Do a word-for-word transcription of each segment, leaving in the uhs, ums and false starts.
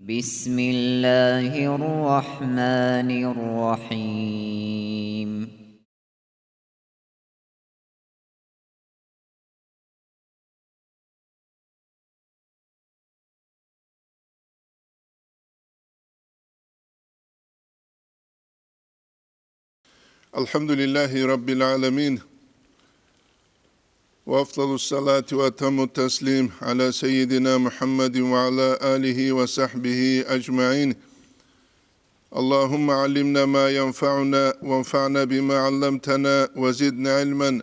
بسم الله الرحمن الرحيم. الحمد لله رب العالمين، وأفضل الصلاة وأتم التسليم على سيدنا محمد وعلى آله وصحبه أجمعين. اللهم علمنا ما ينفعنا وانفعنا بما علمتنا وزدنا علما،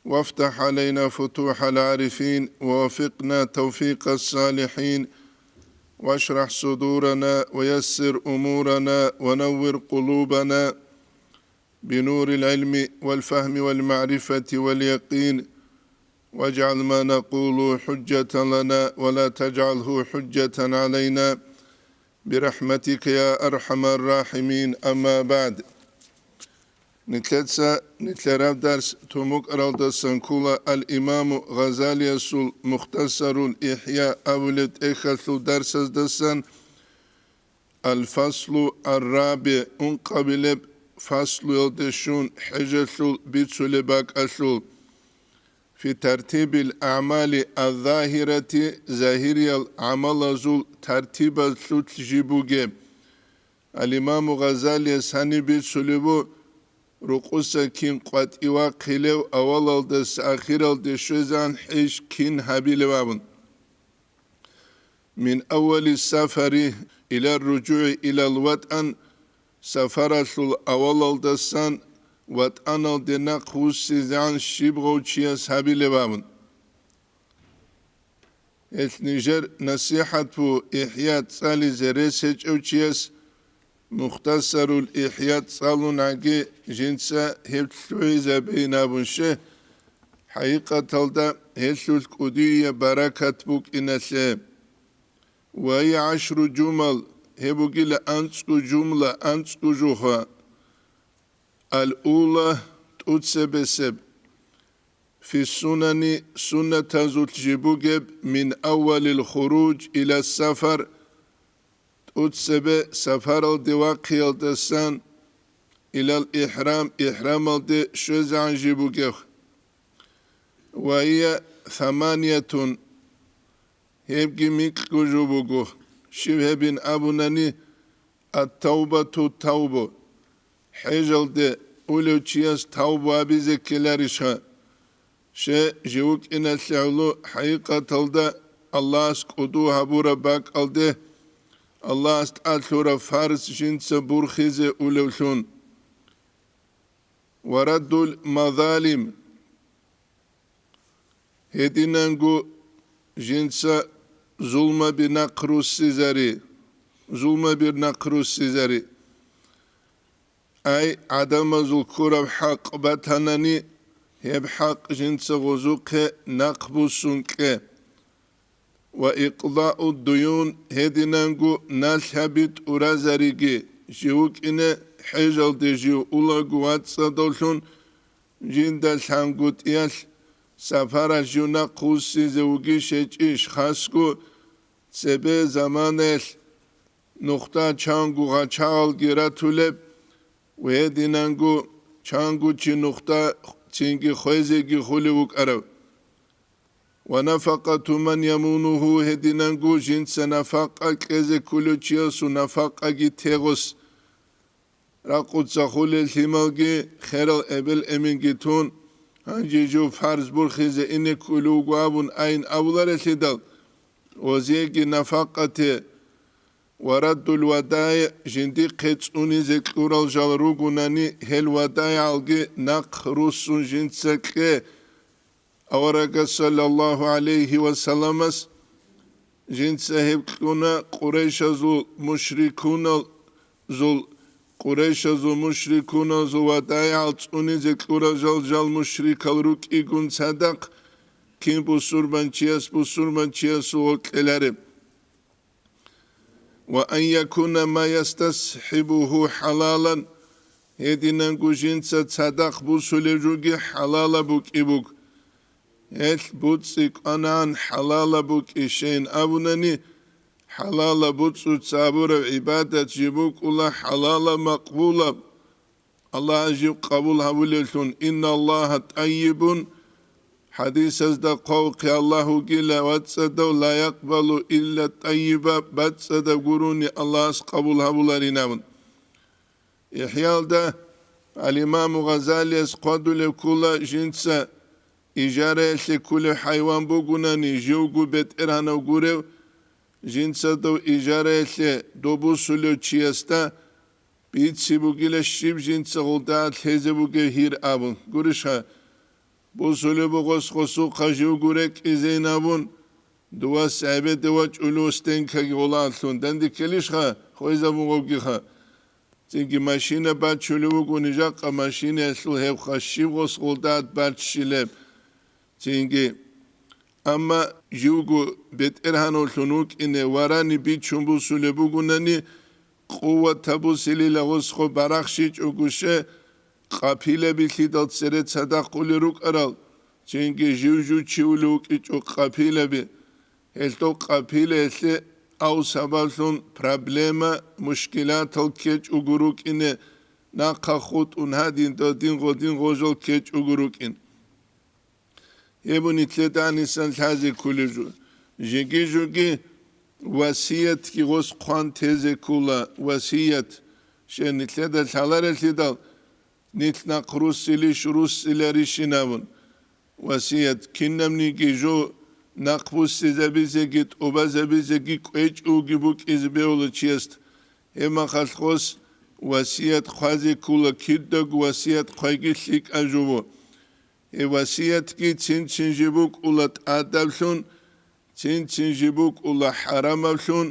وافتح علينا فتوح العارفين، ووفقنا توفيق الصالحين، واشرح صدورنا، ويسر أمورنا، ونور قلوبنا بنور العلم والفهم والمعرفة واليقين، واجعل ما نقول حجة لنا، ولا تجعله حجة علينا، برحمتك يا أرحم الراحمين. أما بعد. Нилъеца нилъераб дарс тумукӀаралдасан ккола ал-Имаму Гъазалиясул Мухтасарул ИхӀя абулеб тӀехьалъул дарсаздасан, ал-фаслу ар-рабигӀ, ункъабилеб фаслуялде щун, хӀежалъул бицулеб бакӀалъул. في ترتيب الأعمال الظاهرة, загьириял гӀамалазул тартибалъулъ жиб бугеб. Ал-Имаму Гъазалияс гьаниб бицулеб бу, рукъуса кин къватӀивахъилев авалалдаса ахиралде щвезегӀан хӀеж кин гьабилев абун. من أول السفر إلى الرجوع إلى الوطن, сафаралъул авалалдасан ватӀаналде нахъ вуссизегӀан щиб гъов чияс гьабилеб абун. Гьелъ нижер насихӀат бу ИхӀя цӀализе рес гьечӀев чияс, Мухтасарул ИхӀя цӀалунаги жинца гьеб лъугӀизабейин абун щай, хӀакъикъаталда гьелъулъ кӀудияб баракат букӀиналъе. وهي عشر جمل, гьеб бугила анцӀго жумла, анцӀго жуха. الأولى, тӀуцебесеб. في السنن, суннатазулъ жиб бугеб, من أول الخروج إلى السفر, тӀуцебе сафаралде вахъиялдасан, إلى الإحرام, ихӀрамалде щвезегӀан жиб бугеб. وهي ثمانية, гьебги микьго жо буго, щиб гьебин абунани, التوبة, тавбу. ХӀежалде улев чияс тавбу абизе ккеларищха? Щай, жив вукӀиналъе гӀоло хӀакъикъаталда Аллагьас кӀудув гьабураб бакӀалде, Аллагьас тӀад лъураб фарз жинца бурхизе улевлъун. ورد المظالم, гьединанго жинца зулмаби нахъ руссизари, зулмаби нахъ руссизари. Ай, гӀадамазул ккураб хӀакъ батанани, гьеб хӀакъ жинца гъозухъе нахъ буссун кье. وإقضاء الديون, гьединанго налъаби тӀуразариги, жив вукӀине хӀежалде жив улаго вацӀцӀадавлъун, жинда лъангутӀиялъ сапаралъ жив нахъ вуссизе вугищ гьечӀищ, хасго цебе заманаялъ нухда чанго гъачагъалги ратулеб, ва гьединанго чанго чи нухда цинги хвезеги хулев вукӀарав. ونفقة من يمونه, гьединанго жинца нафакъа кьезе кколев чиясул нафакъаги тегъос. Ракъуца хулел лъималги, херал эбел-эменги тун, гьанже жив фарз бурхизе ине кколев вуго абун айин абуларелъидал, гъозиеги нафакъа те. ورد الودائع, жиндихъе цӀунизе кьурал жал ругунани, гьел вадаигӀалги нахъ руссун жинца кье. Аварагас, саллаллагьу гӀалайгьи ва салламас, жинца гьеб кьуна Къурайшазул мушрикуналзул, Къурайшазул мушрикуналзул вадаигӀал цӀунизе кьурал жал, жал мушрикал рукӀигун цадахъ, кин бусурбанчияс бусурбанчиясул гъоркь кьелареб. وأن يكون ما يستصحبه حلالا, гьединанго жинца цадахъ бусулеб жоги хӀалалаб букӀи буг. Гьелъ буцӀцӀи кӀванагӀан хӀалалаб букӀи щейин абунани, хӀалалаб буцӀцӀуца гьабураб гӀибадат жиб букӀула хӀалалаб макъбулаб, Аллагьас жиб къабул гьабулевлъун. Инна Аллагьа тӀайибун, хӀадисазда хъвавухъе, Аллагь вугила вацӀцӀадав, ла якъбалу илла тӀайиба, бацӀцӀадаб гурони Аллагьас къабул гьабуларин абун. ИхӀялда ал-Имаму Гъазалияс хъвадулев ккола, жинца ижараялъе кколев хӀайван бугунани, живго бетӀергьанав гурев, жинца дов ижараялъе доб бусулев чиясда бицине бугила щиб жинца гъолда лъезе бугев гьир абун. Гурищха, бусулеб бугос гъосухъа живго рекӀизейин абун, дувас гӀебеде вачӀулев стенкаги гъолалъун, данде ккелищха, хвезабун гъовгиха. Цинги машина бачулев вуго нижахъа машинаялъул гьебха щиб гъос гъолда баччилеб. Цинги, амма живго бетӀергьанавлъун вукӀине варани бичун бусулеб бугунани, къуват гьабусилила гъосго барахщичӀого ще, къапилаби лъидал цере цадахъулел рукӀарал, цинги жив-жив чи улев вукӀичӀо къапилаби. Гьелъул къапилаялъе ав сабаблъун проблема, мушкилатал ккечӀого рукӀине, нахъа хутӀун гьадин додин гъодин гъожал ккечӀого рукӀин. Гьеб нилъеда гьанисан лъазе кколеб жо. Жеги-жуги васиятги гъос хъван тезе ккола, васият. Щай нилъеда лъаларелъидал, нилъ нахъ руссилищ, руссиларищин абун. Васият кинабниги жо нахъ буссизабизеги тӀубазабизеги кӀвечӀоги букӀизе бегьула чиясда. Гьеб мехалъ гъос васият хъвазе ккола, кидаго васият хъвайги лъикӀаб жо. Гьеб васиятги цин-цин жиб букӀула тӀадаблъун, цин-цин жиб букӀула хӀарамаблъун,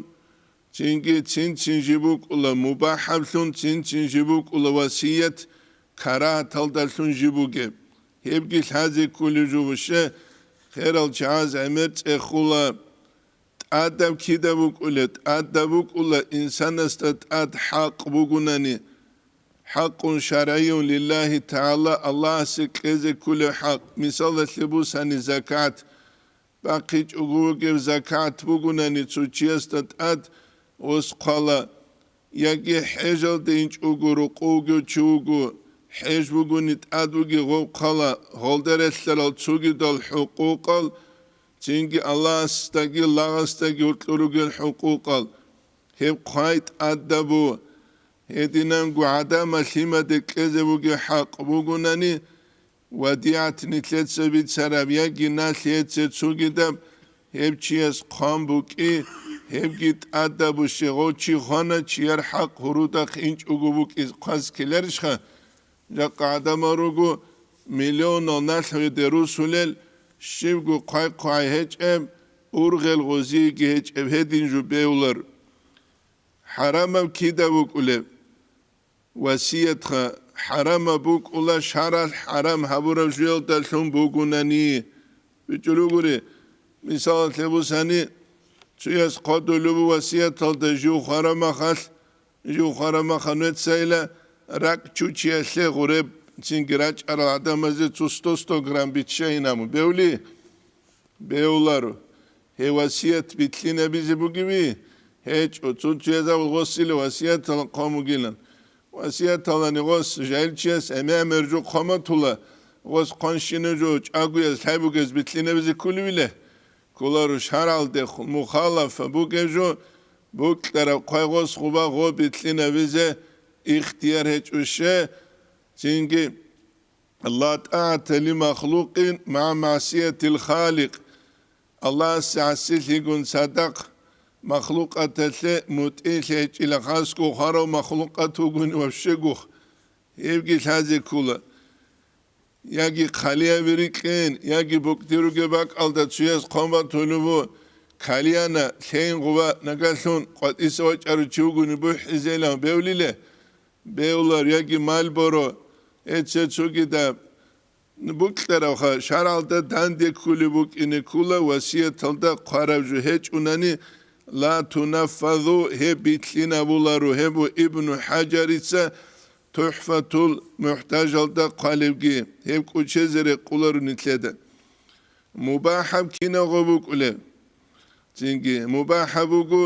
цинги цин-цин жиб букӀула мубахӀаблъун, цин-цин жиб букӀула васият карагьаталдалъун жиб бугеб. Гьебги лъазе кколеб жо буго, херал чагӀаз гӀемер цӀехула. ТӀадаб кида букӀулеб? ТӀадаб букӀула инсанасда тӀад хӀакъ бугунани, хӀакъун шаргӀийун лиллагьи тагӀала, Аллагьасе кьезе кколеб хӀакъ, мисалалъе бусани закат, бахъичӀого вугев закат бугунани цо чиясда тӀад, гъос хъвала, яги хӀежалде инчӀого рокъов вугев чи вуго, хӀеж бугони тӀад вугев гъов хъвала, гъолда релълъарал цогидал хӀукъукъал, цинги Аллагьасдаги лагъасдаги гьоркьор ругел хӀукъукъал. Гьеб хъвай тӀадабу, гьединанго гӀадамал лъимаде кьезе бугеб хӀакъ бугунани, ВадигӀат нилъеца бицараб яги налъиеце цогидаб гьеб чияс хъван букӀи, гьебги тӀадабу, щегъов чи хвана, чияр хӀакъ гьурудахъ инчӀого букӀиз хъваз ккеларищха? Жакъа гӀадамал руго миллионал налъгӀведе русулел, щибго хъвай-хъвай гьечӀеб, ургъел гъозиеги гьечӀеб, гьедин жо бегьулар. ХӀарамаб кида букӀулеб? Васиятха хӀарамаб букӀула шаргӀалъ хӀарам гьабураб жоялдалъун бугунани. БичӀчӀулугури, мисалалъе бусани, цуяс хъодулеб васияталда жив хварамахалъ, жив хварамаха нуецайила ракӀчучиялъе гъуреб цинги рачӀарал гӀадамазе цо сто-сто грамм биччайинаму бевли? Бегьуларо. Гьев васият битлъинабизе бугеви? ГьечӀо, цо-цоязабул гъосила васияталан хъван бугилан. Васияталани гъос жагьилчияс гӀемер-гӀемер жо хъван батула, гъос хъванщина жо чӀагояз лъай бугез битлъинабизе кколевиле? Кколаро, шаргӀалдехун мухалафа бугеб жо, букьараб хъвай гъос гъуба гъо битлъинабизе ихтияр гьечӀо ще, цинги ла тӀагӀата ли махлукъин магӀа магӀсиятил Халикъ. Аллагьасе гӀасилъигун цадахъ махлукъаталъе мутӀигӀлъи гьечӀила, хасго хварав махлукъат вугони вообще гух. Гьебги лъазе ккола. Яги хъалияби рикьин, яги букӀти ругеб бакӀалда цуяс хъван батулеб бу, калияна, лъейин гъуба, нагалъун къватӀиса вачӀарав чи вугони бухӀизейилан бевлиле? Бевлар яги Мальборо, эце цогидаб букьаравха, шаргӀалда данде ккулеб букӀине ккула, васияталда хъвараб жо гьечӀунани, ла тунаффазу, гьеб битлъинабуларо, гьеб Ибну ХӀажарица ТухӀфатул МухӀтажалда хъвалебги, гьеб кӀочезе рекъоларо нилъеда. МубахӀаб кинабго букӀулеб? Цинги, мубахӀаб буго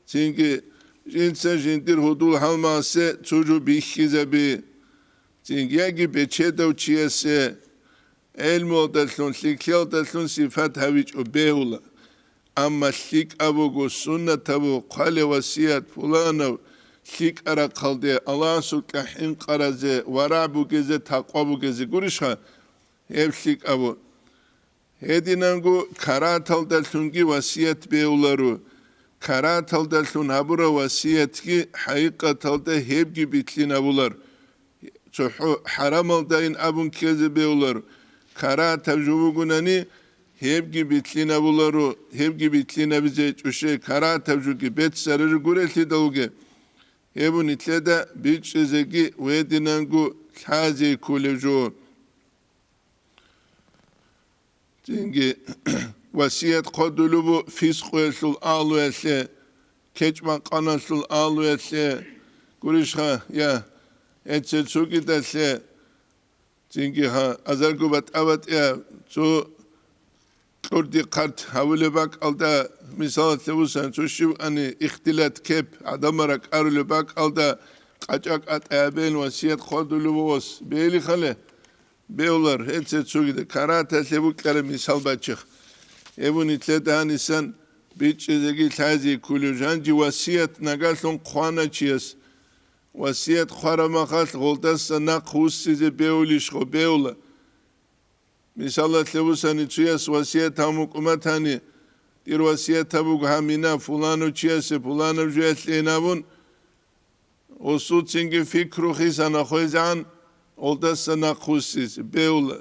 Цинги жинца жиндир гьудул-гьалмагъасе цо жо бихьизаби. Цинги яги бечедав чиясе гӀелмуялдалъун, лъикӀлъиялдалъун сипат гьавичӀо бегьула. Амма лъикӀаб буго, суннатаб буго хъвалев васият пуланав лъикӀа рахъалде, Аллагьасукьа хӀинкъаразе, варагӀ бугезе, такъва бугезе гурищха? Гьеб лъикӀаб буго. Гьединанго караталдалъунги васият бегьуларо. Караталдалъун гьабурав васиятги хӀакъикъаталда гьебги битлъинабулар. ЦохӀо хӀарамалдайин абун ккезе бегьуларо. Каратаб жо бугунани, гьебги битлъинабуларо, гьебги битлъинабизе гьечӀоше, каратаб жоги беццараригурелъидалги. Гьеб нилъеда бичӀчӀизеги гьединанго лъазе кколев жо. Цинги васият хъвадулеб буго фискъуялъул агьлуялъе, кечӀ-макъаналъул агьлуялъе, гурищха, я, гьеце цогидалъе, цинги гьа, азарго батӀа-батӀияб цо кьурди-хъарт гьавулеб бакӀалда, мисалалъе бусан, цо щивани ихтилат кеп гӀадамал ракӀарулеб бакӀалда къачӀа-къатӀа гьабеян васият хъвадулев вугос, бегьилихъали. Бегьулар, гьеце цогидаб караталъе букӀараб мисал бачех. Гьеб нилъеда гьанисан бичӀчӀизеги лъазе кколев, жанжи васият нагагьлъун хъвана чияс. Васият хъвараб махалъ гъолдаса нахъ вуссизе бегьулищ гъо? Бегьула. Мисалалъе бусани, цуяс васият гьабун букӀун батани, дир васият гьабуго гьаб мина пуланав чиясе пуланаб жоялъейин абун, гъосул цинги пикру хисана хвезегӀан, гъолдаса нахъ вуссизе бегьула.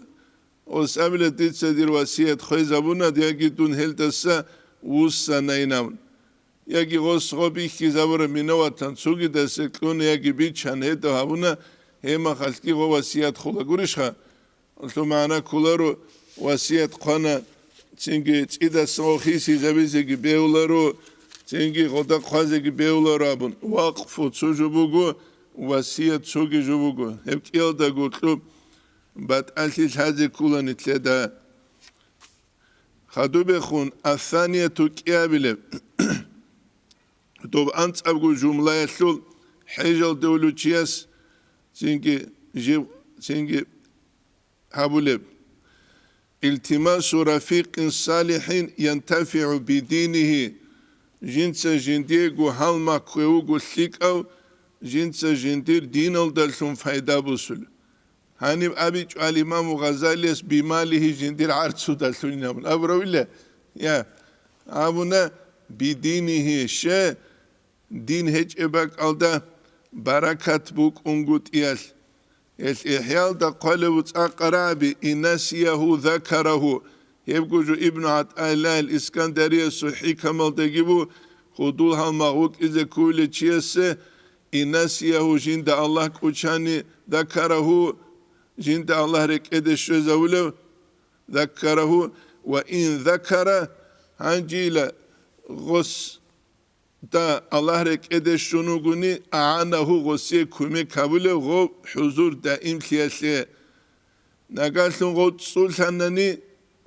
Гъос абила, дица дир васият хвезабуна, яги дун гьелдаса вуссанайин абун. Яги гъос гъо бихьизабураб мина ватан цогидаса кьуна яги биччан гьедав гьабуна, гьеб махалъги гъо васият хула гурищха? Гьелъул магӀна кколаро, васият хъвана, цинги цӀидасан гъо хисизабизеги бегьуларо, цинги гъода хъвазеги бегьуларо абун. Вакъфу цо жо буго, васият цоги жо буго. Гьеб кӀиялда гьоркьоб батӀалъи лъазе ккола нилъеда. Хадубехун, ассанияту кӀиабилеб. Доб анцӀабго жумлаялъул хӀежалде улев чияс цинги жив, цинги гьабулеб. Илтимасу рафикъин салихӀин янтафигӀу бидинихи, жинца жиндиего гьалмагъ ккве вуго лъикӀав, жинца жиндир диналдалъун пайда босулев. Гьаниб абичӀо гьал имаму Гъазалияс бималихи жиндир гӀарцудалъунин абун. Абуравила? Я, абуна, бидинихи ще, дин гьечӀеб бакӀалда баракат букӀунгутӀиялъ. Гьелъ ИхӀялда хъвалев цӀакъ рагӀаби, инасиягьу закарагьу. Гьебго жо Ибну ГӀатӀаиллагьил Искандариясул хӀикамалдаги бу, гьудул-гьалмагъ вукӀизе кколев чиясе, инасиягьу жинда Аллагь кӀочани, закарагьу жинда Аллагь рекӀеде щвезавулев, закарагьу ва ин закара, гьанжила гъос да Аллагь рекӀеде щун вугони, агӀанагьу гъосие кумек гьабулев гъов хӀузур даимлъиялъе. Нагагьлъун гъов цӀцӀуллъанани,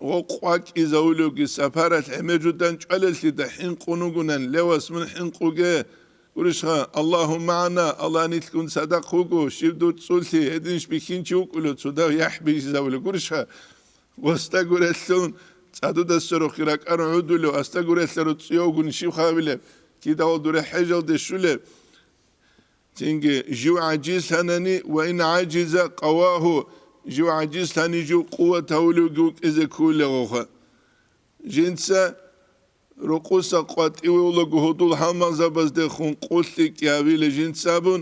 гъов къвакӀизавулевги сапаралъ гӀемер жудан чӀвалеллъида хӀинкъун вугунан, левас мун хӀинкъуге, гурищха, Аллагьу магӀана, Аллагь нилъгун цадахъ вуго, щиб дур цӀцӀуллъи, гьединищ бихьинчи вукӀулев, цо дав яхӀ бижизавулев, гурищха? Гъосда гурелъун цӀадудаса рохи ракӀарун гӀодулев, асда гурелъа руцӀцӀуявгун щиб хабилеб? Кидагъул дуре хӀежалде щулеб? Цинги жив гӀажизлъанани, ва ин гӀажиза къавагьу, жив гӀажизлъани жив къуват гьавулевги вукӀизе кколевгоха. Жинца рукъуса къватӀиве улаго гьудул-гьалмагъзабаздехун къулъи кӀиявила жинца абун,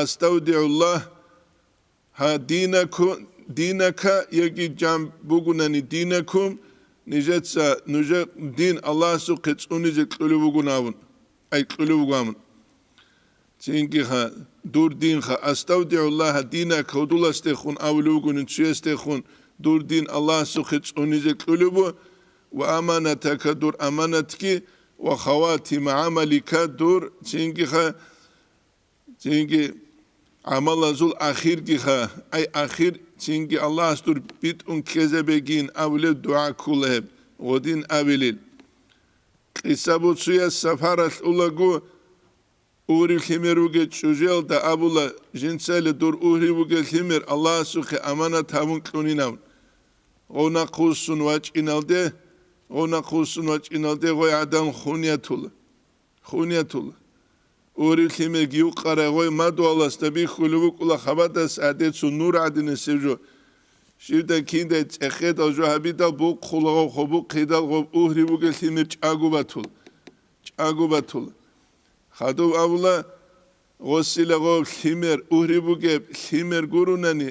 АставдигӀуллагь, Гьа, динаку-, динака яги жан бугунани динакум, нижеца нужер дин Аллагьасухъе цӀунизе кьулеб бугун абун, ай, кьулеб буго абун. Цинги гьа, дур дин гьа, АставдигӀуллагьа динака, гьудуласдехун абулеб бугунин цуясдехун, дур дин Аллагьасухъе цӀунизе кьулеб бу, ва аманатака, дур аманатги, ва хаватима гӀамалика, дур цинги гьа, Цинги гӀамалазул ахирги гьа, ай, ахир, цинги Аллагьас дур битӀун ккезабегин абулеб дугӀа ккола гьеб, гъодин абилел. ГӀиса буцуяс сапаралъ улаго, угьрив лъимер вугев чӀужуялда абула: «Жинцайила дур угьрив вугев лъимер Аллагьасухъе аманат гьабун кьунинавун». Гъов нахъвуссун вачӀиналде, гъов нахъвуссун вачӀиналде гъой гӀадан хун ятула. Хун ятула. Угьрив лъимерги юкъарай гъой мадугьаласда бихьулев вукӀула хабадас гӀадецун нур гӀадинасев жо. Щивдай киндай цӀехедал жо гьабидал бухъула гъов, хобухъидал гъов угьрив вугев лъимер чӀаго батула. ЧӀаго батула. Хадув абула, гъосила гъов лъимер, угьрив вугев лъимер гурунани,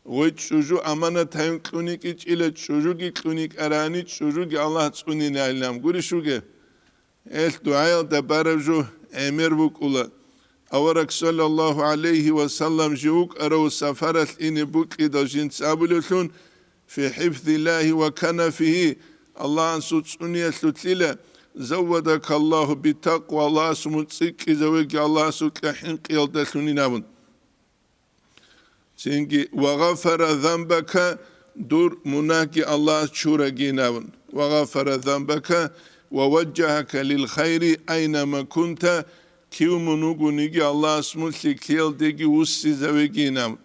гъой чӀужу аманат гьайун кьуникӀичӀила, чӀужуги кьуникӀарани, чӀужуги Аллагь цӀунинайилан гурищ вугев? Гьелъ дугӀаялда бараб жо гӀемер букӀула. Авараг саллаллагьу гӀалайгьи ва саллам жив вукӀарав сапаралъ ине букӀидал жинца абулевлъун: «Фи хӀифзиллагьи ва канафигьи», Аллагьасул цӀуниялъулъила, «заввадакаллагьу битакъва», Аллагьас мун цӀикӀкӀизавеги Аллагьасукьа хӀинкъиялдалъунин абун. Цинги: «Ва гъафара занбака», дур мунагьги Аллагьас чурагин абун. «Ва гъафара занбака ва ваджжагьака лил хайри айнама кунта», кив мун вугониги Аллагьас мун лъикӀлъиялдеги вуссизавегин абун.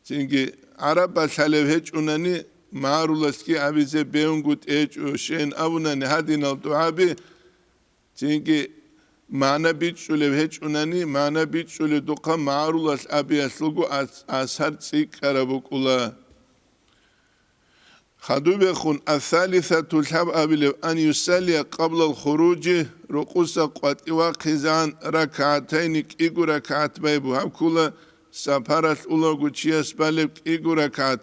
Цинги гӀарабал лъалев гьечӀунани, магӀарулалъги абизе бегьунгутӀи гьечӀо, щайин абунани гьадинал дугӀаби, цинги магӀна бичӀчӀулев гьечӀунани, магӀна бичӀчӀулев духъа магӀарулалъ абиялъулго ас-, асар цӀикӀкӀараб букӀула. Хадубехун, ас-салисату лъабабилев, ан юсаллия къаблал хуружи, рукъуса къватӀив вахъизегӀан, ракагӀатайни кӀиго ракагӀат байбу гьаб ккула, сапаралъ улаго чияс балеб кӀиго ракагӀат,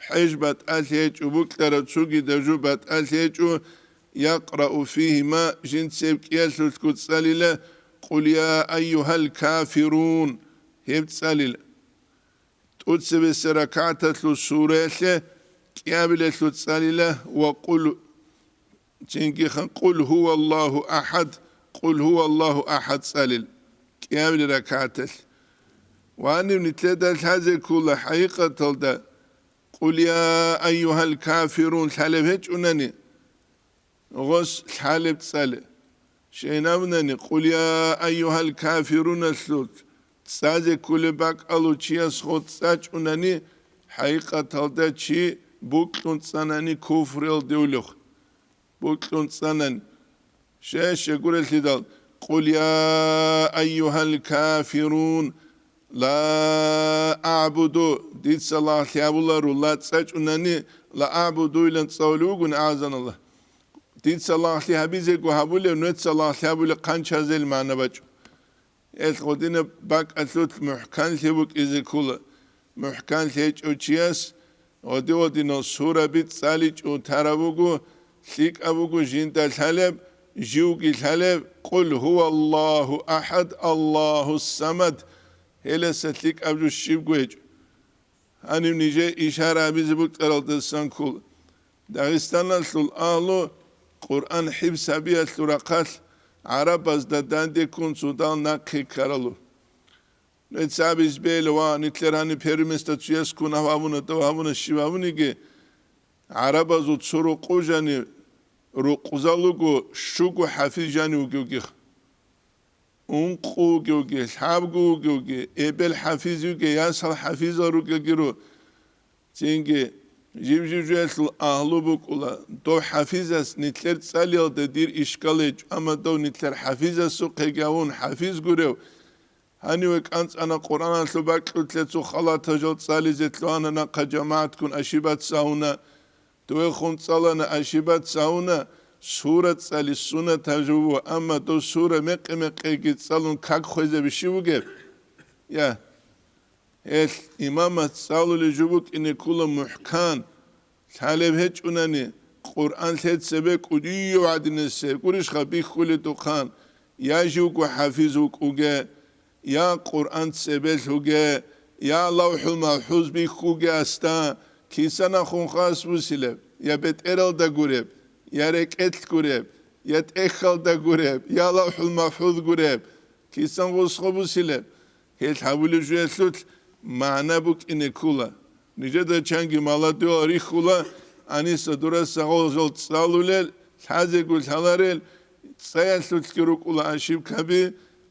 хӀеж батӀалъи гьечӀо, букьараб цогидаб жо батӀалъи гьечӀо, якърау фигьима, жинцеб кӀиялъулъго цӀалила, «Къул я айюгьал кафирун», гьеб цӀалила. ТӀуцебесеб ракагӀаталъул сураялъе кӀиабилелъул цӀалила ва къул, цинги хан, «Къул гьуваллагьу ахӀад», «Къул гьуваллагьу ахӀад» цӀалил кӀиабилел ракагӀаталъ. Ва гьанив нилъеда лъазе ккола хӀакъикъаталда, «Къул я айюгьал кафирун» лъалеб гьечӀунани, гъос лъалеб цӀале. Щайин абунани, «Къул я айюгьал кафируналъул» цӀазе кколеб бакӀалъул чияс гъо цӀачӀунани, хӀакъикъаталда чи букьун цӀанани куфруялде улев. Букьун цӀанани. Щай-щай гурелъидал, «Къул я айюгьал кафирун, ла аъбуду», дица лагълъи абуларо, ла цӀачӀунани, «ла аъбуду» илан цӀалулев вугони, агӀазаналлагь. Дица лагълъи гьабизего гьабулев, нужеца лагълъи гьабулеб хъанчазел магӀна бачӀо. Гьелъ гъодинаб бакӀалъулъ мухӀканлъи букӀизе ккола. МухӀканлъи гьечӀев чияс гъоди-гъодинал сураби цӀаличӀого тараб буго, лъикӀаб буго жинда лъалеб, живги лъалеб, «Къул гьуваллагьу ахӀад, Аллагьус самад», гьелдаса лъикӀаб жо щибго гьечӀо. Гьанив нижее ишара гьабизе букӀаралдасан ккола. Дагъистаналъул агьлу Къуръан хӀифз гьабиялъул рахъалъ гӀарабазда данде ккун цодал нахъе ккаралу. Нуца гьабиз бегьила ва нилъер гьаниб первенство цуяс ккун гьабуна, дов гьабуна, щиб гьабуниги, гӀарабазул цо рукъу жанив, рукъзал руго щуго хӀафиз жанив вугевги. Ункъо вугевги, лъабго вугевги, эбел хӀафиз вугев, ясал хӀафизал ругелги ру. Цинги жив-жив-живалъул агьлу букӀула, дов хӀафизас нилъер цӀалиялда дир ишкал гьечӀо, амма дов нилъер хӀафизасухъеги гьавун хӀафиз гурев, гьаниве кӀанцӀана Къуръаналъул бакьулъе цо халатал жал цӀализе лъугьана нахъа жамагӀатккун ашибат сагьуна, Довехун цӀалана, ашибат сагьуна, сура цӀали сунат гьаб жо буго, амма дов сура мекъи-мекъиги цӀалун как хвезаби щив вугеб? Я. Гьелъ имамас цӀалулеб жо букӀине ккола мухӀкан, лъалеб гьечӀунани, Къуръан лъе цебе кӀудияв гӀадинасеб гурищха бихьулеб тухъан, я живго хӀафиз вукӀуге, я Къуръан цебе лъуге, я ЛавхӀул МахӀфуз бихьуге асда, кисан ахун хас бусилеб, я бетӀералда гуреб, я рекӀелъ гуреб, я тӀехьалда гуреб, я ЛавхӀул МахӀфуз гуреб, кисан гъусго бусилеб? Гьел гьабулеб жоялъулъ магӀна букӀине ккола. Нижеда чанги маладуял рихьула, гьаниса дураса гъозал цӀалулел, Лъазего лъаларел, цӀаялъулъги рукӀула ошибкаби,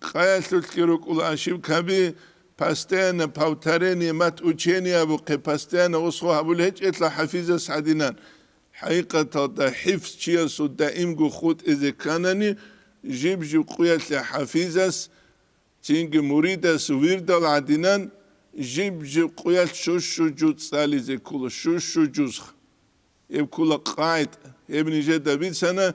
къаялъулъги рукӀула ошибкаби, постоянно повторение, мат учение абухъе, постоянно осхо гьабулеб гьечӀелъа хӀафизас гьадинан. ХӀакъикъаталда хӀифз чиясул даимго хутӀизе кканани, жиб-жиб къуялъе хӀафизас, цинги муридас вирдал гӀадинан, жиб-жиб къуялъ щущу жуз цӀализе ккола, щущу жузха. Гьеб ккола къагӀида, гьеб нижеда бицана,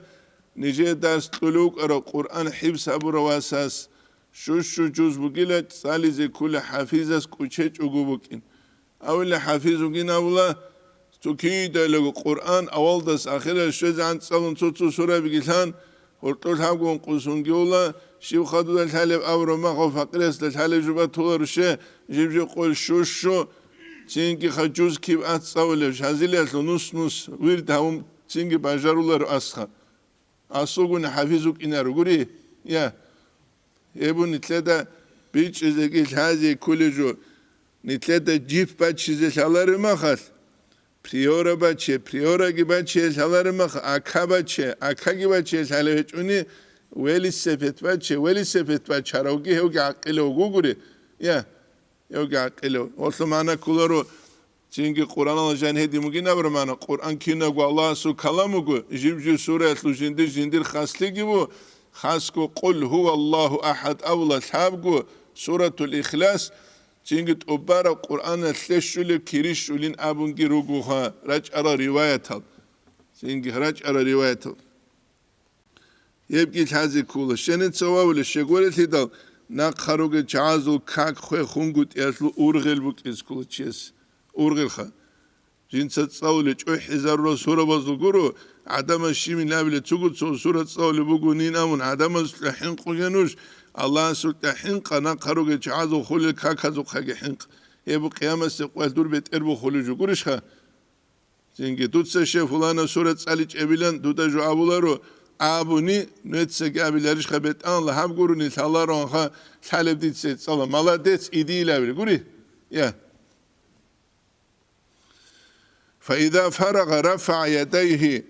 нижее дарс кьулев вукӀарав Къуръан хӀифз гьабурав васас, щущу жуз бугила цӀализе ккола хӀафизас кӀучечӀого букӀин. Авила хӀафиз вугин абула, цо кидаялго Къуръан авалдас ахиралъ щвезегӀан цӀалун цо-цо сурабиги лъан, гьоркьор лъабго ункъо сунгиула, щиб хадуда лъалеб абураб махав факъирасда лъалеб жо батуларуше, жиб-жиб къуялъ щущу, цинги ха жуз киб ацӀцӀавулеб, шазилиялъул нус-нус вирд гьавун цинги бажаруларо асха. Асулгун хӀафиз вукӀинаро гури? Я. Гьеб нилъеда бичӀчӀизеги лъазе кколеб жо, нилъеда жиб баччизе лъалареб махалъ, приора бачче, приораги баччизе лъалареб махалъ, ака бачче, акаги баччизе лъалеб гьечӀони, велосипед бачче, велосипед баччаравги гьевги гӀакъилав вугогури. Я. Гьевги гӀакъилав. Гьелъул магӀна кколаро, цинги Къуръаналда жаниб гьедин бугин абураб магӀна, Къуръан кинабго Аллагьасул калам буго, жиб-жиб сураялъул жиндир-жиндир хаслъиги бу, хасго «Къул гьуваллагьу ахӀад» абула лъабго, Суратул Ихлас, цинги тӀубараб Къуръаналъе щолеб кири щолин абунги ругоха рачӀарал риваятал. Цинги рачӀарал риваятал. Гьебги лъазе ккола. Щеница вавулеб щегорелъидал, нахъа ругел чагӀазул как хвехунгутӀиялъул ургъел букӀизе ккола чияс. Ургъелха. Жинца цӀалулел чӀухӀизарурал сурабазул гуро, гӀадамаз щибин абилеб цого цо сура цӀалулеб бугонин абун, гӀадамазулъа хӀинкъуге нуж, Аллагьасулъа хӀинкъа, нахъа ругел чагӀазул хулел каказухъаги хӀинкъа. Гьеб къиямасеб къоялъ дур бетӀер бухулеб жо гурищха? Цинги, дуца щай фулана сура цӀаличӀебилан дуда жо абуларо, абуни, нуецаги абиларищха бетӀанла, гьаб гурони лъалароанха, лъалеб дица цӀала. Маладец, иди илабили, гури? Я. Фаиза фарагъа рафагӀа ядайгьи.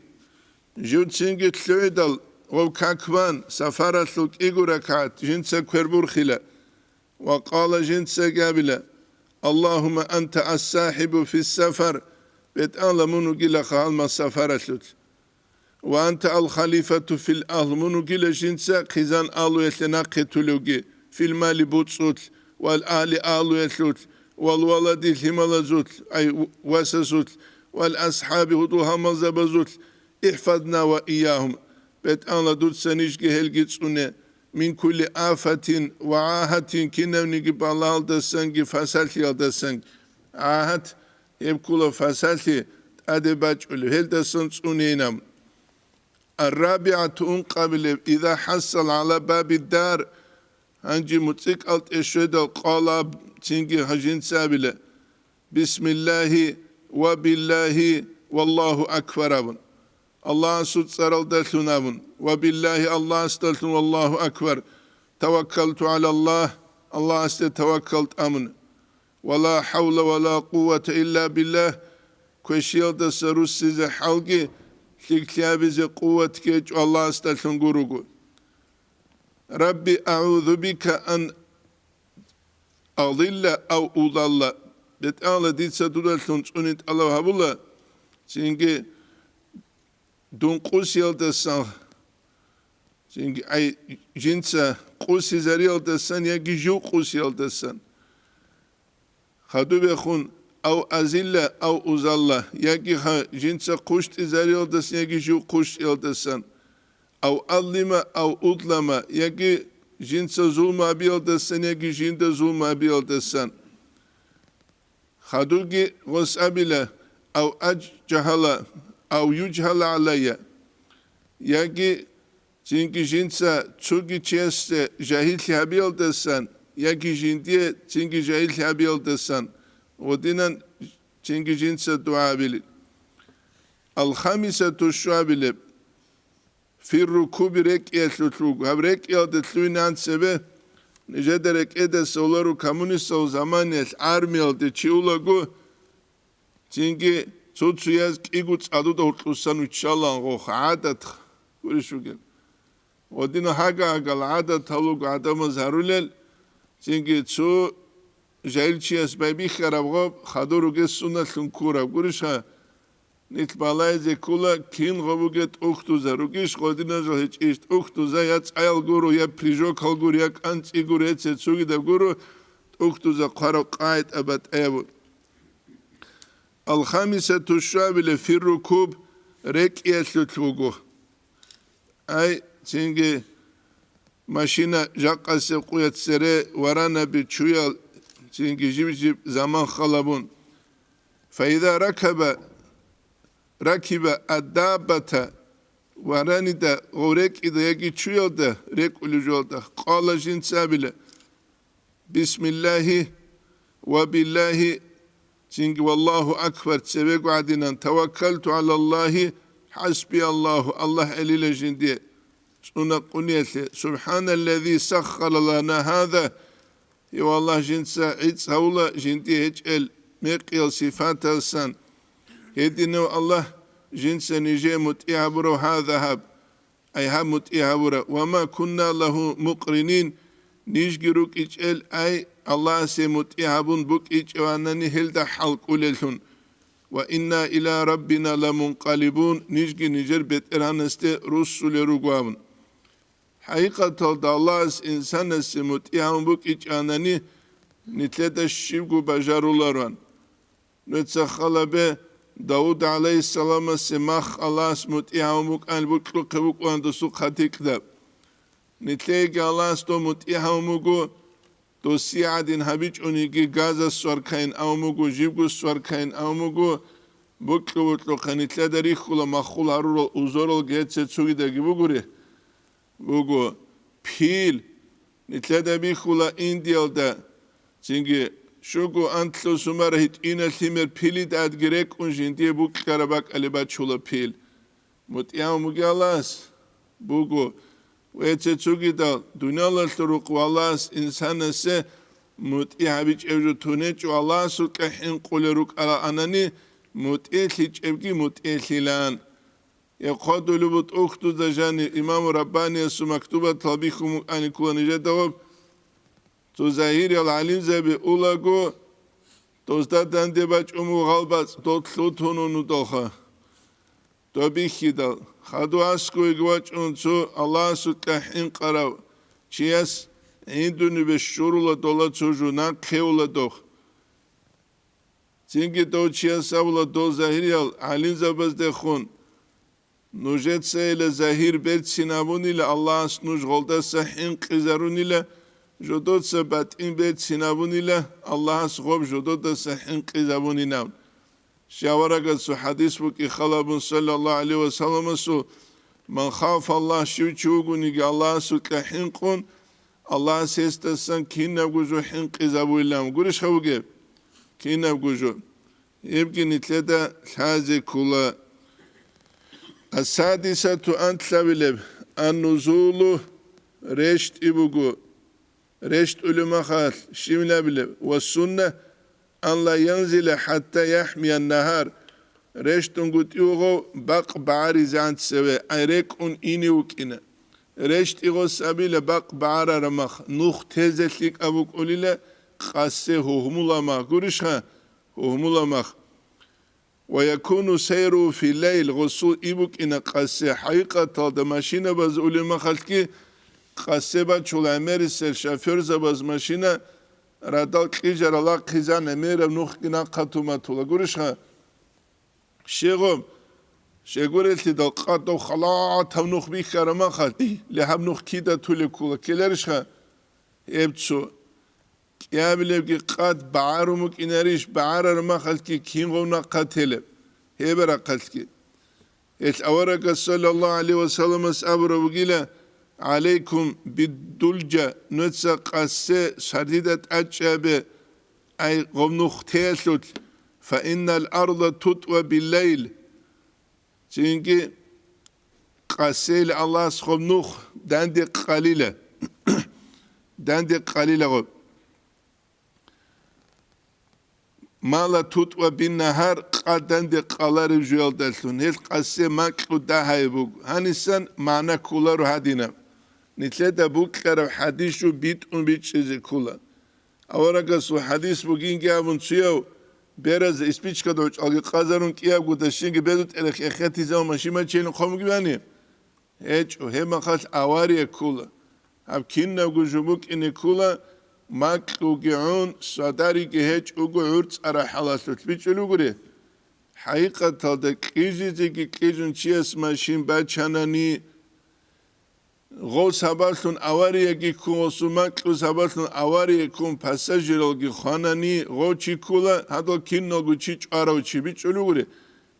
Жив цинги лъугӀидал гъов какбан, сафаралъул кӀиго ракагӀат жинца квербурхила. Ва къала жинцаги абила: «Аллагьумма анта ас-сахӀибу фис-сафар», БетӀала мун вугилаха гьалмагъ сафаралъулъ. «Ва анта ал-халифату фил-агьл», мун вугила жинца хъизан алуялъе нахъе тулевги, фил-мали буцӀцӀулъ, вал-агьли алуялъулъ, вал-валади лъималазулъ, ай, васасулъ, вал-асхӀаби гьудул-гьалмагъзабазулъ, «ИхӀфазна ва ийягьум», БетӀала дуца нижги гьелги цӀуне, «мин кулли афатин ва гӀагьатин», кинавниги балагьалдасанги фасалъиялдасанги. ГӀагьат, гьеб ккола фасалъи тӀаде бачӀулеб, гьелдасан цӀунейин абун. Ар-рабигӀату, ункъабилеб, иза хӀассал гӀала баби дар, гьанже муцӀикӀал тӀе щведал къала, цинги гьажинца абила: «Бисмиллагьи ва биллагьи валлагьу акбар», – абун. Аллагьасул цӀаралдалъун абун, «ва биллагьи», Аллагьасдалъун, «валлагьу акбар». «Таваккалту гӀалаллагь», Аллагьасде таваккал тӀамун. «Ва ла хӀавла ва ла къуввата илла биллагь», квешиялдаса руссизе хӀалги, лъикӀлъи гьабизе къуватги гьечӀо Аллагьасдалъун гуруго. «Рабби, агӀузу бика ан адилла ав удалла», БетӀала, дица дудалъун цӀуни тӀалаб гьабула, цинги дун къусиялдасан, цинги, ай, жинца къусизариялдасан яги жив къусиялдасан. Хадубехун, ав азилла, ав узалла, яги ха жинца хъущтӀизариялдасан яги жив хъущтӀиялдасан. Ав аллима, ав удлама, яги жинца зулму абиялдасан, яги жинда зулму абиялдасан. Хадуги гъос абила, ав аджгьала, ав юджгьала гӀалайя, яги цинги жинца цоги чиясде жагьиллъи гьабиялдасан, яги жиндие цинги жагьиллъи гьабиялдасан, гъодинан цинги жинца дугӀа абили. Ал-хамисату, щуабилеб. Фиррукуби, рекӀиялъулъ вуго. Гьаб рекӀиялда лъугьинан цебе, нижеда рекӀедаса оларо коммунистал заманиялъ армиялде чи улаго, цинги цо-цояз кӀиго цӀадуда гьоркьусан виччалан гъохъ гӀадат. гурищ вугеб. Гъодина гьага-гьагал гӀадатал руго гӀадамаз гьарулел, цинги цо жагьилчияс байбихьараб гъоб хадур ругес сунналъун ккураб гурищха? Нилъ балайзе ккула, кин гъо бугеб тӀухьдуза, ругищ гъодиназул гьечӀищ, тӀухьдуза я цӀаял гуро, я прыжокал гуро, я кӀанцӀи гуро, я цецугидаб гуро, тӀухьдуза хъвараб къагӀида батӀаяб буго. Алхамисату шуабиле фиррукуб рекӀиялъулъ вуго. Ай, цинги машина жакъасеб къуя цере варанаби чуял, цинги жиб-жиб заман халабун. Фаида ракаба, ракиба аддаббата, варанида гъов рекӀида яги чуялда рекӀулев жоялда, къала жинцабила: «Бисмиллагьи ва биллагьи», цинги «Валлагьу акбар», цевего гӀадинан, «Таваккалту гӀалаллагьи, хӀасби Аллагьу», Аллагь гӀелила жиндие цӀунакъуниялъе. «СубхӀаналлази саххара лана гьаза», гьев Аллагь жинца гӀицӀ гьавула жиндие гьечӀел мекъиял сифаталсан. Гьединав Аллагь жинца нижее мутӀигӀ гьабурав гьаза гьаб. Ай гьаб мутӀигӀ гьавура, «ва ма кунна лагьу мукъринин», нижги рукӀичӀел, ай Аллагьасе мутӀигӀ гьабун букӀичӀеванани гьелда хӀалкӀулеллъун, «ва инна иля раббина ламункъалибун», нижги нижер БетӀергьанасде руссулел руго абун. ХӀакъикъаталда Аллагьас инсанасе мутӀигӀ гьавун букӀичӀанани, нилъеда щибго бажарулароан. Нуца халабе, Давуд гӀалайгьиссаламасе мах Аллагьас мутӀигӀ гьавун букӀан букьухъе букӀуан досул хъатикьда. Нилъееги Аллагьас дов мутӀигӀ гьавун буго, досие гӀадин гьабичӀониги, газа сваркайин авун буго, жибго сваркайин авун буго, букьу-букьухъе нилъеда рихьула маххул гьарурал узоралги гьеце цугидаги бугури. Буго пил, нилъеда бихьула Индиялда, цинги щуго анлъго сумара гьитӀина лъимер пилидадги рекӀун жиндие букьараб бакӀалде бачула пил. МутӀигӀ гьавун бугев Аллагьас буго, ва гьеце цугидал дуниялалъул рукъ Аллагьас инсанасе мутӀигӀ гьабичӀеб жо тунечӀо, Аллагьасукьа хӀинкъулел рукӀарал анани, мутӀигӀлъичӀебги мутӀигӀлъилан. Гьеб хъвадулеб бу тӀухьдузда жаниб имаму Раббаниясул мактубатал бихьун букӀани ккола нижеда гъоб. Цо загьириял гӀалимзаби улаго, дозда данде бачӀун буго гъалбацӀ, дол лъутун унудалха. Доб бихьидал, хадув аскӀовеги вачӀун цо Аллагьасукьа хӀинкъарав чияс гӀиндунибе щурула дола цо жо, нахъе ула дох. Цинги дов чияс абула дол загьириял гӀалимзабаздехун: нужецайила загьир берцин абунила, Аллагьас нуж гъолдаса хӀинкъизарунила, жодоца батӀин берцин абунила, Аллагьас гъоб жододаса хӀинкъизабунинав. Щай аварагасул хӀадис букӀи халабун, саллаллагьу гӀалайгьи ва салламасул: «Ман хафа Аллагь», щив чи вугониги Аллагьасукьа хӀинкъун, Аллагьас гьесдасан кинабго жо хӀинкъизабуилан. Гурищха бугеб? Кинабго жо. Гьебги нилъеда лъазе ккола. Ас-садисату, анлъабилеб, ан-нузулу, рещтӀи буго. РещтӀулев махалъ щибилеб? Ва сунна, ан ла янзила хӀатта яхӀмиян нагьар. РещтӀунгутӀи вуго бакъ багӀаризегӀан цеве, ай рекӀун ине вукӀина. РещтӀи гъос абила бакъ багӀарараб мах, нух тезе лъикӀаб букӀулила, къасе гьугьмула мах. Гурищха? Гьугьмула мах. «Ва якуну сайру фи лайл», гъосул иб букӀина къасе, хӀакъикъаталда машинабаз улеб махалъги къасе бачула гӀемерисел шофёрзабаз машина радал кьижарал ахъизан гӀемераб нухги нахъа туматула. Гурищха? Щегъо, щегурелъидал къадав халатав нух бихьараб махалъ, ле гьаб нух кида тулеб ккула, ккеларищха? Гьеб цо. КӀиабилебги къад багӀарун букӀинарищ, багӀарараб махалъги кин гъов нахъа телеб? Гьеб рахъалъги. Гьелъ аварагас, саллаллагьу гӀалайгьи ва салламас абураб бугила: «ГӀалайкум биддулжа», нуца къасе сардида тӀачӀабе, ай гъов нух теялъулъ, «фа иннал арда тутӀва биллайл». Цинги къасейил Аллагьас гъоб нух данде къалила. Данде къалила гъоб. Ма ла тутӀва биннагьар, къаданде къалареб жуялдалъун, гьел къасе макьу дагьаяб буго. Гьанисан магӀна кколаро гьадинаб. Нилъеда букьараб хӀадисчӀу битӀун бичӀчӀизе ккола. Аварагасул хӀадис бугинги абун цуяв бераз испичкада гьочӀалги къазарун кӀиябго дашинги безу тӀерехъ эхетизавун машин бачейилин хъомги бани? ГьечӀо, гьеб махалъ авария ккола. Гьаб кинабго жо букӀине ккола, макьуги гӀун, садариги гьечӀого гӀурцӀараб хӀалалъулъ бичӀчӀулев гури. ХӀакъикъаталда кьижизеги кьижун чияс машин бачанани, гъов сабаблъун аварияги ккун, гъосул макьу сабаблъун авария ккун, пассажиралги хванани, гъов чи ккола, гьадал киналго чи чӀварав чи бичӀчӀулев гури.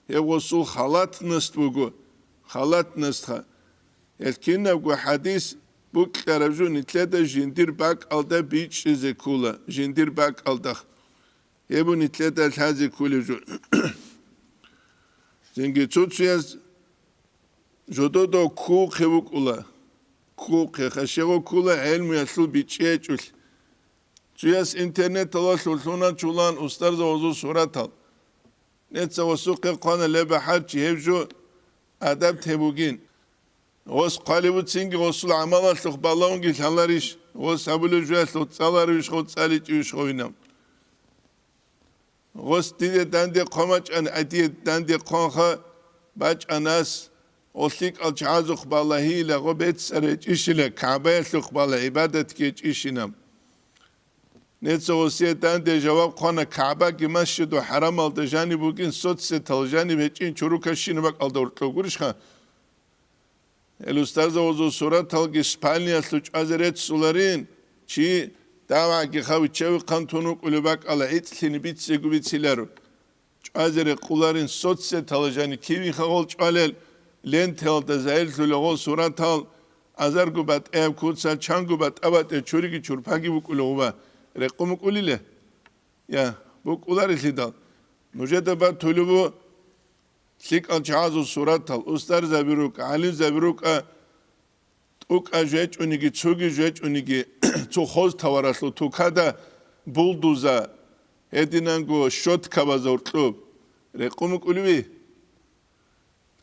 Гьев гъосул халатность буго, халатностьха. Гьел кинабго хӀадис букьараб жо нилъеда жиндир бакӀалда бичӀчӀизе ккола, жиндир бакӀалда. Гьеб нилъеда лъазе кколеб жо. Цинги цо-цояз жододав ккухъе вукӀула. Ккухъе, хашего ккула гӀелмуялъул бичӀчӀи гьечӀолъи. Цояс интернеталалъур лъуначулан устарзабазул суратал. Неца гъосухъе хъвана леб бахӀарчи гьеб жо адаб те бугин. Гъос хъвалеб буцинги гъосул гӀамалалъухъ балагьунги лъаларищ? Гъос гьабулеб жоялъухъ цӀаларевищ гъов, цӀаличӀевищ гъовинаб? Гъос диде данде хъван бачӀани, ай дие данде хъванха бачӀанас, гъо лъикӀал чагӀазухъ балагьила, гъо бецӀар гьечӀищила, КагӀбаялъухъ балагь, гӀибадатги гьечӀищинаб. Неца гъосие данде жаваб хъвана, КагӀбаги Масжиду ХӀарамалда жаниб бугин, соцсетал жаниб гьечӀин, чорокал щинаб бакӀалда гьоркьоб гурищха? Гьел устарзабазул сураталги спальниялъул чӀвазе реццуларин, чи давгӀаги хавичевихъан тун вукӀулеб бакӀала гӀицӀлъине бицего бициларо. ЧӀвазе рекъуларин соцсетала жани кивиха гъол чӀвалел, лентаялда загьирлъула гъол суратал, азарго батӀаяб куцал, чанго батӀа-батӀе чуриги чурпаги букӀула гъуба. Рекъун букӀулиле? Я, букӀуларелъидал. Нужеда батулеб бу лъикӀал чагӀазул суратал, устарзаби рукӀа, гӀалимзаби рукӀа, тӀукӀа жечӀониги, цоги жечӀониги, цо хоз таваралъул тукада булдуза, гьединанго щоткабаза гьоркьоб. Рекъун букӀулеви?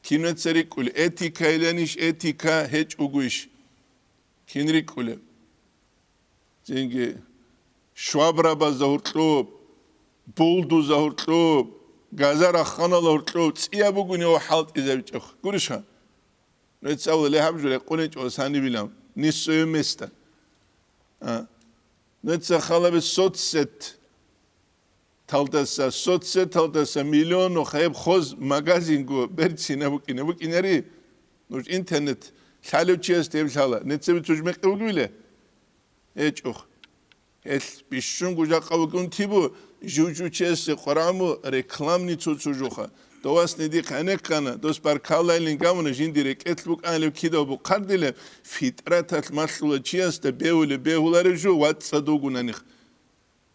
Кинеца рикӀкӀулеб, этикайиланищ, этика гьечӀогойищ? Кин рикӀкӀулеб? Цинги швабрабазда гьоркьоб, булдузда гьоркьоб, газа-рахханала гьоркьоб цӀияб бугони гьев хӀалтӀизабичӀеб. Гурищха? Нуца абула, ле, гьаб жо рекъуничӀо санибилан, не в своё место. А? Нуца халаби соцсет талдаса, соцсеталдаса миллиону хайб хоз магазинго берцина букӀине букӀинари. Нуж интернет лъалев чияс гьеб лъала. Нецаби цужмекъи вугевиле? ГьечӀухъ. Гьелъ бищунго жакъа вугун тибу, жив-жив чиясе къвараму рекламный цо-цо жуха. Довасни дихъ гӀенеккана, дос баркаллайилин гавуна, жинди рекӀелъ букӀанилев кидав бухъардилеб, фитӀраталъ малъула чиясда бегьулеб бегьуларев жо вацӀцӀад вугунанихъ.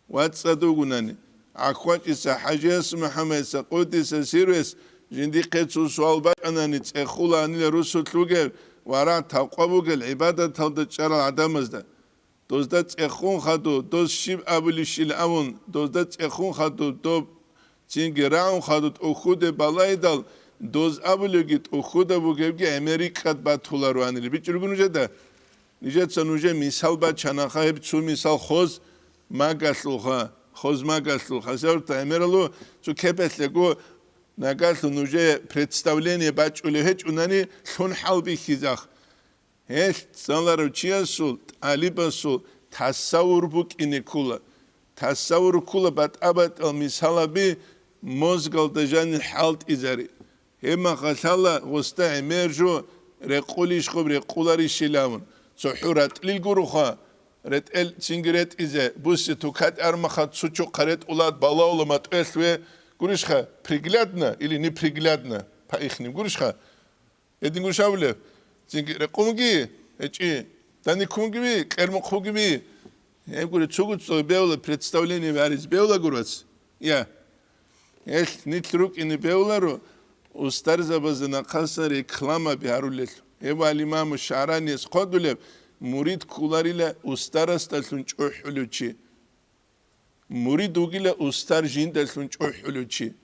ВацӀцӀад вугунани, ГӀахьвачӀиса ХӀажияс МухӀаммадиса къудиса сирвес жиндихъе цо суал бачӀанани, цӀехула гьанила русулъ вугев ва рагӀ-такъва бугел гӀибадаталда чӀарал гӀадамазда. Дозда цӀехун хадув, доз щиб абулищил абун, дозда цӀехун хадув, доб цинги рагӀун хадув тӀухьуде балайдал, доз абулевги тӀухьуда бугевги гӀемер рикӀкӀад батулароанили. БичӀчӀулгун нужеда? Нижеца нужее мисал бачанаха, гьеб цо мисал хоз магалъулха, хоз магалъулха. Севта гӀемералу цо кепелъего нагалъу нужее представление бачӀулев гьечӀунани лъун хӀалбихьизах. Гьелъ цӀаларав чиясул, тӀалибасул тасаввур букӀине ккола. Тасаввур ккола батӀа-батӀал мисалаби мозгалда жанир хӀалтӀизари. Гьеб махалъала гъосда гӀемер жо рекъулищ хъуб рекъуларищилавун, цохӀо ратӀлил гуроха, ретӀел цинги ретӀизе, бусе тукат армаха цучухъа ретӀулат балаула матӀуялъ ве гурищха, приглядно или неприглядно, по ихним гурищха? Гьедин гурищ абулеб? Цинги рекъунги, гьечӀи, даникунги ви, кьермухъуги ви. Гьеб гури цугу цо бевла представление варис бевла гурвац. Я. Гьелъ нилъ рукӀине бевларо, устарзабазда нахъасан рекламаби гьарулел. Гьев ал-Имаму ШагӀраниялъ хъвадулеб, мурид кколарила устарасдалъун чӀухӀулев чи. Мурид вугила устар жиндалъун чӀухӀулев чи.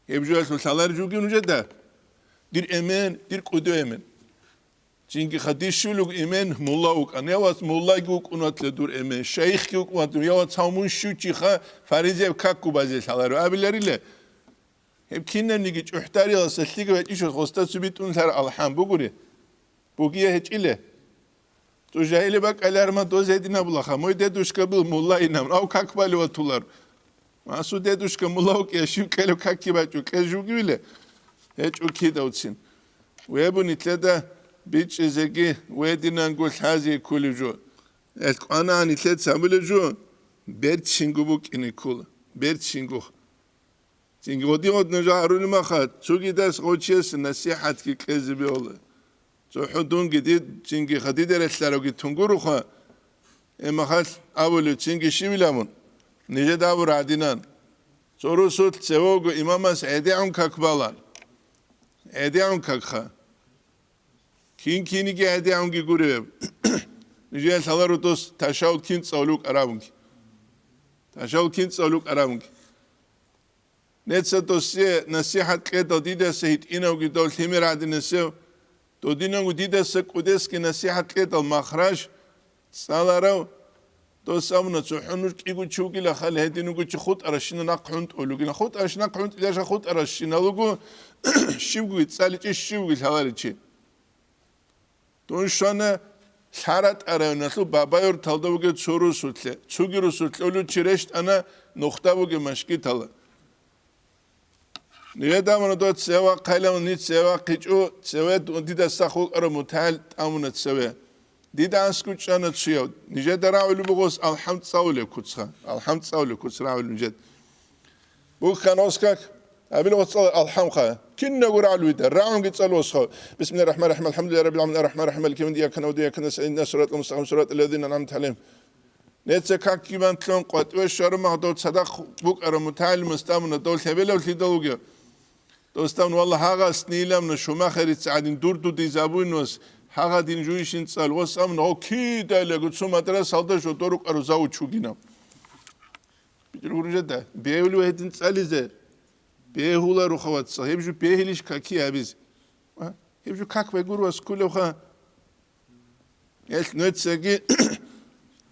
Гьеб жоялъул лъалар жуги нужеда? Дир эмен, дир кӀудо эмен. Цинги хадишулуг эмен мулла вукӀан, я вац, муллаги вукӀун ватле дур эмен, шайихги вукӀун ватле, я вац, гьав мун щив чиха фаризеяб какгу базе лъаларев абиларила. Гьеб кинабниги чӀухӀдариласа лъиги гьечӀищ гъоста цо битӀун лъар алхӀам бугури. Бугия гьечӀила. Цо жагьиле бакӀаларма доз гьединабулаха, мой дедушка был мулла инан, ав как балев ватулар. Масу дедушка мулла вукӀия, щив кьелев какги бачӀу, кьез жугивила? ГьечӀо кидавцин. Вебу нилъеда бичӀчӀизеги вединанго лъазе кколев жо. Элъ кӀвана нилъеца абулев жо, берцинго букӀине ккола, берцинго. Цинги гъоди-гъодна жо гьарулеб маха, цогидас гъочиясе насихӀатги кьезе бегьула. ЦохӀо дунги дид, цинги хадиде релълъаравги тунгуруха, гьеб махалъ абулев цинги щивила мун, нижеда абура гӀадинан. Цо русулъ цевего имамас гӀедегӀун как бала. ГӀедегӀун какха. Кин киниги гӀедегӀунги гуревеб. Нижее лъаларо дос ташавул кин цӀалукӀ арабунги. Ташавул кин цӀалукӀ арабунги. Неца досие насихӀат кьедал дидаса гьитӀинавги дов лъимер гӀадинасев, додинавго дидаса кӀудесги насихӀат кьедал махраж цӀаларав, дос абуна, цохӀо нуж кӀиго чи вугила хал гьедин вуго чи хутӀаращина нахъ гӀунтӀулугина. ХутӀаращ нахъ гӀунтӀилаша хутӀаращиналуго щибгоги цӀаличӀищ, щибгоги лъаларичи. Дун щвана ЛъаратӀа районалъул Бабайорталда вугев цо русулъе, цоги русулъ улучи рещтӀана нухда бугеб машгитала. Ниведа амана дой цевахъайилан, ни цевахъичӀо, цеве дидаса хулкӀараб мутагӀил тӀамуна цеве. Дида анскучӀана цуяв, нижеда рагӀулеб бугос алхӀам цӀалулеб куцха, алхӀам цӀалулеб куц рагӀулеб нижед. Бухьан оскак, абил оцӀал алхӀамха. Киннаго рагӀулвида, рагӀунги цӀал осхо. Бисмиллагьир рахӀманир рахӀим, алхӀамдулиллагьи раббил гӀаламин, ар-рахӀманир рахӀим, малики явмиддин, ийяка нагӀбуду ва ийяка настагӀин, игьдинас сиратӀал мустакъим, сиратӀал лазина ан'амта гӀалайгьим. Неца как гибан лъун къватӀиве щвараб мах дов цадахъ букӀараб мутагӀилимас тӀамуна, дов лъебелав лъидал вугев. Дос абуна, валлагь, гьагъас нилабна шумахарица гӀадин дурдудизабуйнус, гьагъадин жуйищин цӀал, ва самна гъов кидайлаго цо мадрасалда жодор рукӀарав завуч вугинав. Бегьулев гьедин цӀализе, бегьуларо, хаваца, гьеб жо бегьилищ каки гьабизе? А? Гьеб жо как байгур вас кколевха? Гьелъ нугӀцаги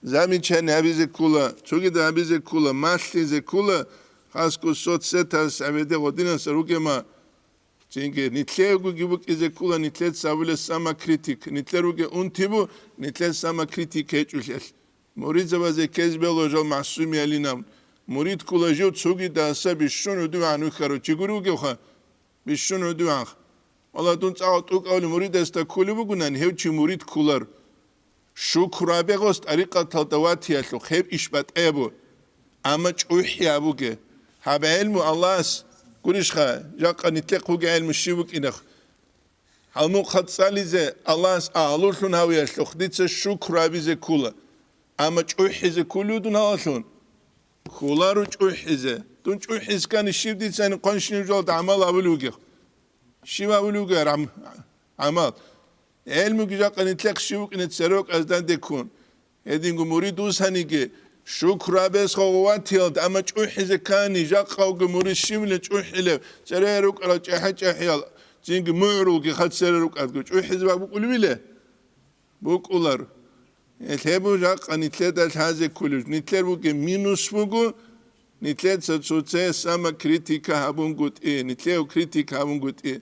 замечание гьабизе ккола, цогида гьабизе ккола, малъизе ккола, хасго соцсетас гьабиде гъодинаса ругема. Цинги, нилъеегоги букӀизе ккола нилъеца абулеб самокритик. Нилъер ругел унтибу, нилъер самокритик гьечӀолъиялъ. Муридзабазе ккезе бегьула жал магӀсумиялинаб. Мурид ккола жив цогидаса бищун гӀодовегӀан вихьарав чи гури вугевха? Бищун гӀодовегӀанха. Валлагь, дун цӀакъ тӀукӀавли муридасда кколеб бугунани, гьев чи мурид кколар. Шукру абе гъос тӀарикъаталда ватиялъухъ гьеб иш батӀаябу, амма чӀухӀи абуге. Гьаб гӀелму Аллагьас гурищха, жакъа нилъехъ вугев гӀелму щив вукӀинахъ? Гьалмухъ цӀализе Аллагьас агьлулъун гьавиялъухъ дица шукру абизе ккола, амма чӀухӀизе кколев дун гьалалъун? Кколаро чӀухӀизе. Дун чӀухӀизе ккани щив дицани къванщинаб жоялда гӀамал абулев вугев? Щив абулев вугев гьар гӀам-, гӀамал? ГӀелмуги жакъа нилъехъ щив вукӀине церокӀазда деккун. Гьединго мурид вусаниги, шукру абес гъов ватиялда, амма чӀухӀизе ккани, жакъа вуго мурид щивилан чӀухӀилев, цере рукӀарал чӀахӀи-чӀахӀиял, цинги мугӀрулги хъа цере рукӀадго чӀухӀизе бакӀ букӀулевиле? БукӀулар. Гьеб жакъа нилъеда лъазе кколев, нилъер бугеб минус буго, нилъеца цоцае самокритика гьабунгутӀи, нилъее критика гьабунгутӀи.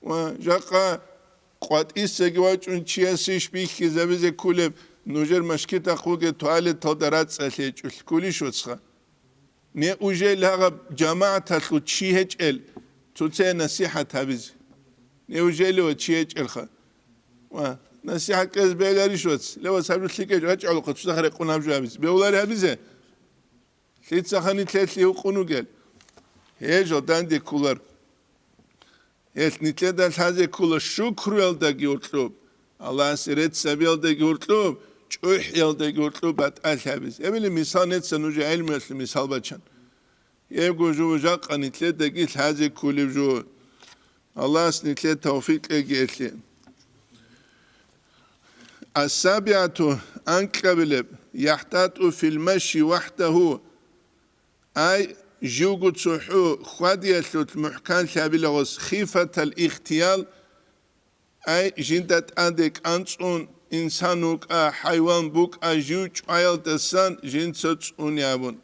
Ва жакъа къватӀисаги вачӀун чиясищ бихьизабизе кколеб, нужер машгитахъ вугеб туалеталда рацӀцӀалъи гьечӀолъи кколищ, вацха? Неужели гьагъаб жамагӀаталъул чи гьечӀел цоцае насихӀат гьабизе? Неужели ва чи гьечӀелха? Ва насихӀат кьезе бегьуларищ, вац? Ле, вац, гьаб жо лъикӀ гьечӀо, рачӀалухъа цоцахъ рекъон гьаб жо гьабизе. Бегьулари гьабизе? Лъицаха нилъелъи гьукъун вугел? Гье, жо данде кколар. Гьелъ нилъеда лъазе ккола шукруялдаги гьоркьоб, Аллагьасе рецц гьабиялдаги гьоркьоб, чӀухӀиялдаги гьоркьоб батӀалъи гьабизе. Гьебили мисал неца нужер гӀелмуялъул мисал бачан. Гьебго жо жакъа нилъедаги лъазе кколеб жо. Аллагьас нилъее тавфикъ кьеги гьелъие. Ас-сабигӀату, анкьабилеб, яхӀтатӀу фил маши вахӀдагьу, Ай, живго цохӀо хьвадиялъулъ мухӀканлъи гьабила гъос, хифатал ихтиял, ай, жинда тӀаде кӀанцӀун, инсан вукӀа, хӀайван букӀа, жив чӀваялдасан жинца цӀуне абун.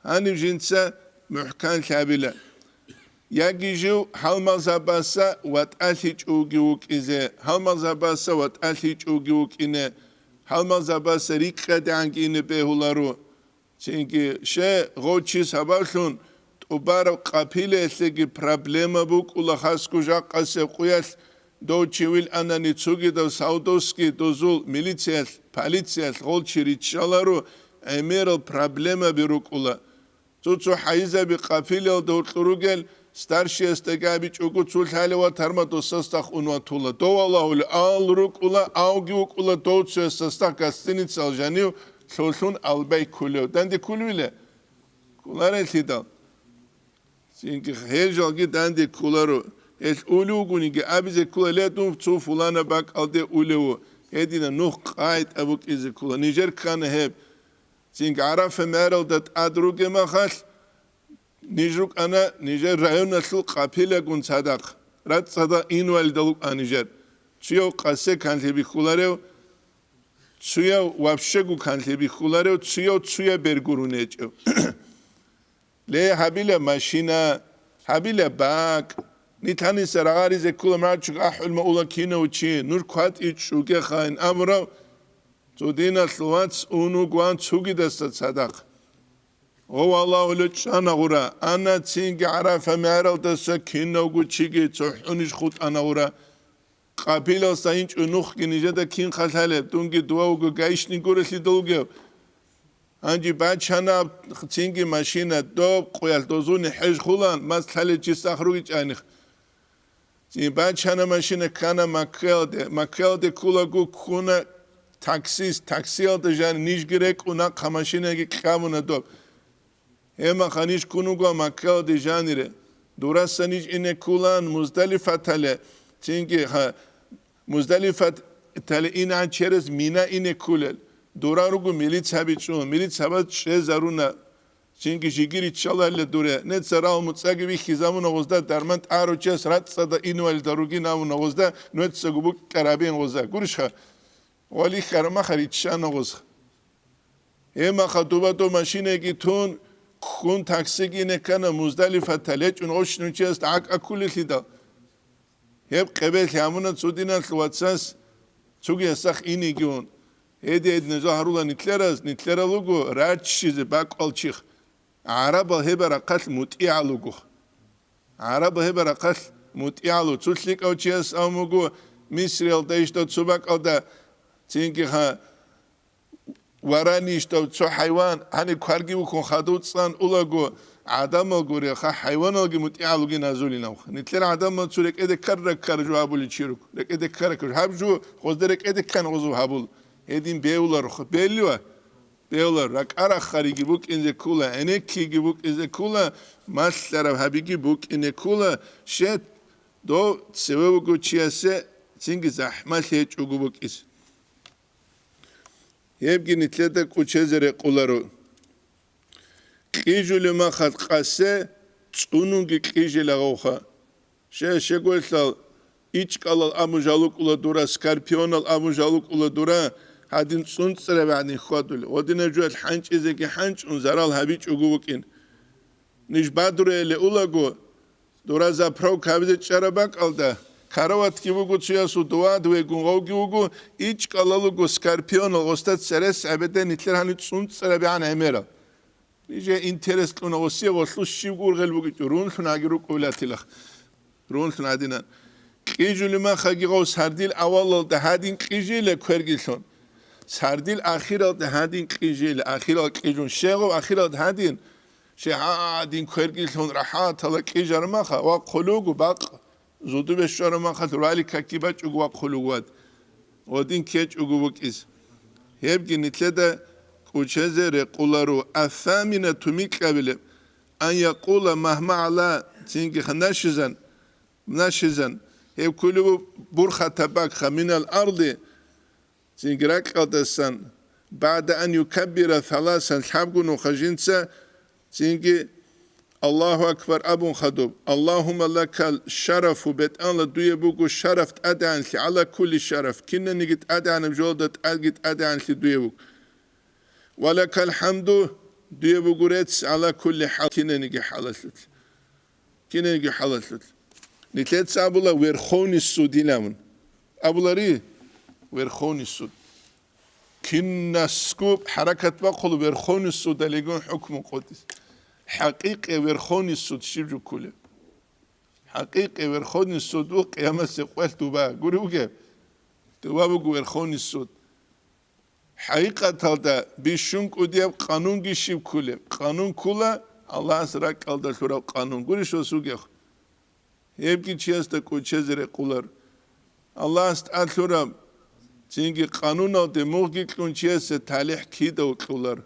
Гьаниб жинца мухӀканлъи гьабила. Яги жив гьалмагъзабаса ватӀалъичӀого вукӀизе, гьалмагъзабаса ватӀалъичӀого вукӀине, гьалмагъзабаса рикӀкӀадегӀанги ине бегьуларо. Цинги щай гъов чи сабаблъун тӀубараб къапилаялъеги проблема букӀула, хасго жакъасеб къуялъ дов чи виланани цогидав саудовский дозул милициялъ, полициялъ гъол чи риччаларо, гӀемерал проблемаби рукӀула. Цо-цо хӀайизаби къапилаялда гьоркьор ругел старшиясдаги абичӀого цо лъалев ватарма досасдахъ ун ватула. Дов Аллагьули ал рукӀула, авги вукӀула дов цоясдасдахъ гостиницал жанив лъолъун албай кколев. Данде кколевила? Кколарелъидал. Цинги гьел жалги данде кколаро. Гьелъ улев вугониги абизе ккола, ле, дун цо фулана бакӀалде улев ву. Гьедина нух къайтӀа букӀизе ккола. Нижер ккана гьеб. Цинги ГӀарафа мегӀералда тӀад ругеб махалъ, ниж рукӀана нижер районалъул къапилагун цадахъ, рацӀцӀада инвалидал рукӀана нижер. Цуяв къасе канлъи бихьуларев, цуяв вообще-го канлъи бихьуларев, цуяв цуяб бергурун гьечӀев. Ле, гьабила машина, гьабила бакӀ, нилъаниса рагъаризе ккола, мачӀуг ахӀулма ула кинав чи, нуж кватӀи чӀугехайин абурав, цо диналъул вац ун вугоан цугидасда цадахъ. Гъов Аллагьула чӀана гъура, ана цинги ГӀарафа мегӀералдаса кинавго чиги цохӀонищ хутӀана гъура. Къапилалса инчӀо нухги нижеда кин халъалеб, дунги дова вуго гаишник гурелъидал вугев. Гьанже бачана цинги машина, доб къуялъ дозуни хӀеж хулан, мас лъалел чи сах ругичӀаних. Цин бачана машина, ккана Маккаялде. Маккаялде кколаго ккуна таксист, таксиялда жан нижги рекӀуна, хъа машинаги кьабуна доб. Гьемаха ниж ккун вуго Маккаялде жанире. Дураса ниж ине ккулан Муздалифатале, цинги, ха, Муздалифатале инегӀан через Мина ине ккулел. Дура руго милиц гьабичӀо, милиц гьабаз чӀезаруна. Цинги жиги риччаларила дуре. Неца рагьул муцӀаги вихьизабуна гъозда, дарман тӀарав чияс рацӀцӀада инвалидал ругин абуна гъозда, нуецаго букӀарабин гъоза. Гурищха? Валихьарамаха риччана гъозха. Гьемаха дуба дов машинаги тун, ккун таксиги ине ккана Муздалифатале, гьечӀун гъощ нучиясда гӀакӀа ккулелъидал. Гьеб къебелъ гьамуна цо диналъ вацас, цуги гьасахъ инеги ун. Гьеди-гьединазул гьарула нилъераз, нилъерал руго раччизе бакӀвал чих. ГӀарабал гьеб рахъалъ мутӀигӀал руго. ГӀарабал гьеб рахъалъ мутӀигӀал руго. Цо лъикӀав чияс абун буго, Мисриялда ишда цо бакӀалда, цинги ха, варанищ дав цо хӀайван, гьаниб кварги вукун хадув цӀан улаго, гӀадамал гурелха, хӀайваналги мутӀигӀал вугин азулинавха. Нилъер гӀадамал цо рекӀеде ккар-раккар жо гьабулев чи руго. РекӀеде ккар-раккар жо. Гьаб жо гъозда рекӀеде ккан гъозу гьабул. Гьедин бевларха. Беллива? Бевлар. РакӀа-рахариги букӀинзе ккула, гӀенеккиги букӀинзе ккула, малъараб гьабиги букӀине ккула, щет дов цеве вуго чиясе цинги захӀмалъи гьечӀого букӀизе. Гьебги нилъеда кӀучезе рекъоларо. Кьижулев махалъ къасе цӀунунги кьижила гъовха. Щай-щегойилъал ичӀкӀалал абун жал рукӀула дура, скорпионал абун жал рукӀула дура, гьадин цӀунцӀраб гӀадин хьвадулел. Гъодинаб жоялъ хӀанчӀизеги хӀанчӀун зарал гьабичӀого вукӀин. Ниж бадруяле улаго, дура заправка гьабизе чӀараб бакӀалда, караватги буго цоясул, дувад вегун гъовги вуго, ичӀкӀалал руго скорпионал гъоста церес гӀебеде нилъер гьанив цӀунцӀарабигӀан гӀемерал. Нижее интерес кьуна гъосие гъолъу щиб гургъел бугечӀо, рунлъун гьаги рукӀулатилах. Рунлъун гьадинан. Кьижулимахаги гъов сардил авалалда гьадин кьижила квергилъун. Сардил ахиралда гьадин кьижила, ахирал кьижун. Щегъов ахиралда гьадин, щегь гьадин квергилъун рахӀатала кьижармаха ва хъулугу бакъ. Зудубе щвараб махалъ рали каки бачӀого вахъулев вад, гъодин ккечӀого вукӀиз. Гьебги нилъеда кӀучезе рекъоларо. Асамина тумикьабилеб, ан якъула магьма гӀала, цинги ханашизан, нашизан, гьеб кколеб бурхатаб бакха минал арди, цинги ракьалдасан, багӀда ан юкаббира саласан, лъабго нуха жинца Цинги Аллагьу акбар абун хадуб. Аллагьумма лакал шарафу, бетӀанла дуе буго шараф тӀадегӀанлъи, гӀала кулли шараф, кинаниги тӀадегӀанаб жоялда тӀаги тӀадегӀанлъи дуе буго. Ва лакал хӀамду, дуе буго рецц, гӀала кулли хӀал, кинаниги хӀалалъулъ. Кинаниги хӀалалъулъ. Нилъеца абула Верховный судилан. Абулари? Верховный суд. Кинасго хӀаракат бахъула Верховный судалигун хӀукму къотӀизе. ХӀакъикъи Верховный суд щиб жо ккулеб? ХӀакъикъи Верховный суд ву къиямасеб къоялъ дуба. Гури бугеб? Дуба буго Верховный суд. ХӀакъикъаталда бищун кӀудияб къанунги щиб ккулеб? Къанун ккула Аллагьас ракӀалда лъураб къанун. Гурищ ва сугехъ. Гьебги чиясда кӀочезе рекъолар. Аллагьас тӀад лъураб цинги къануналде мугъги кьун чиясе талихӀ кидав кьолар.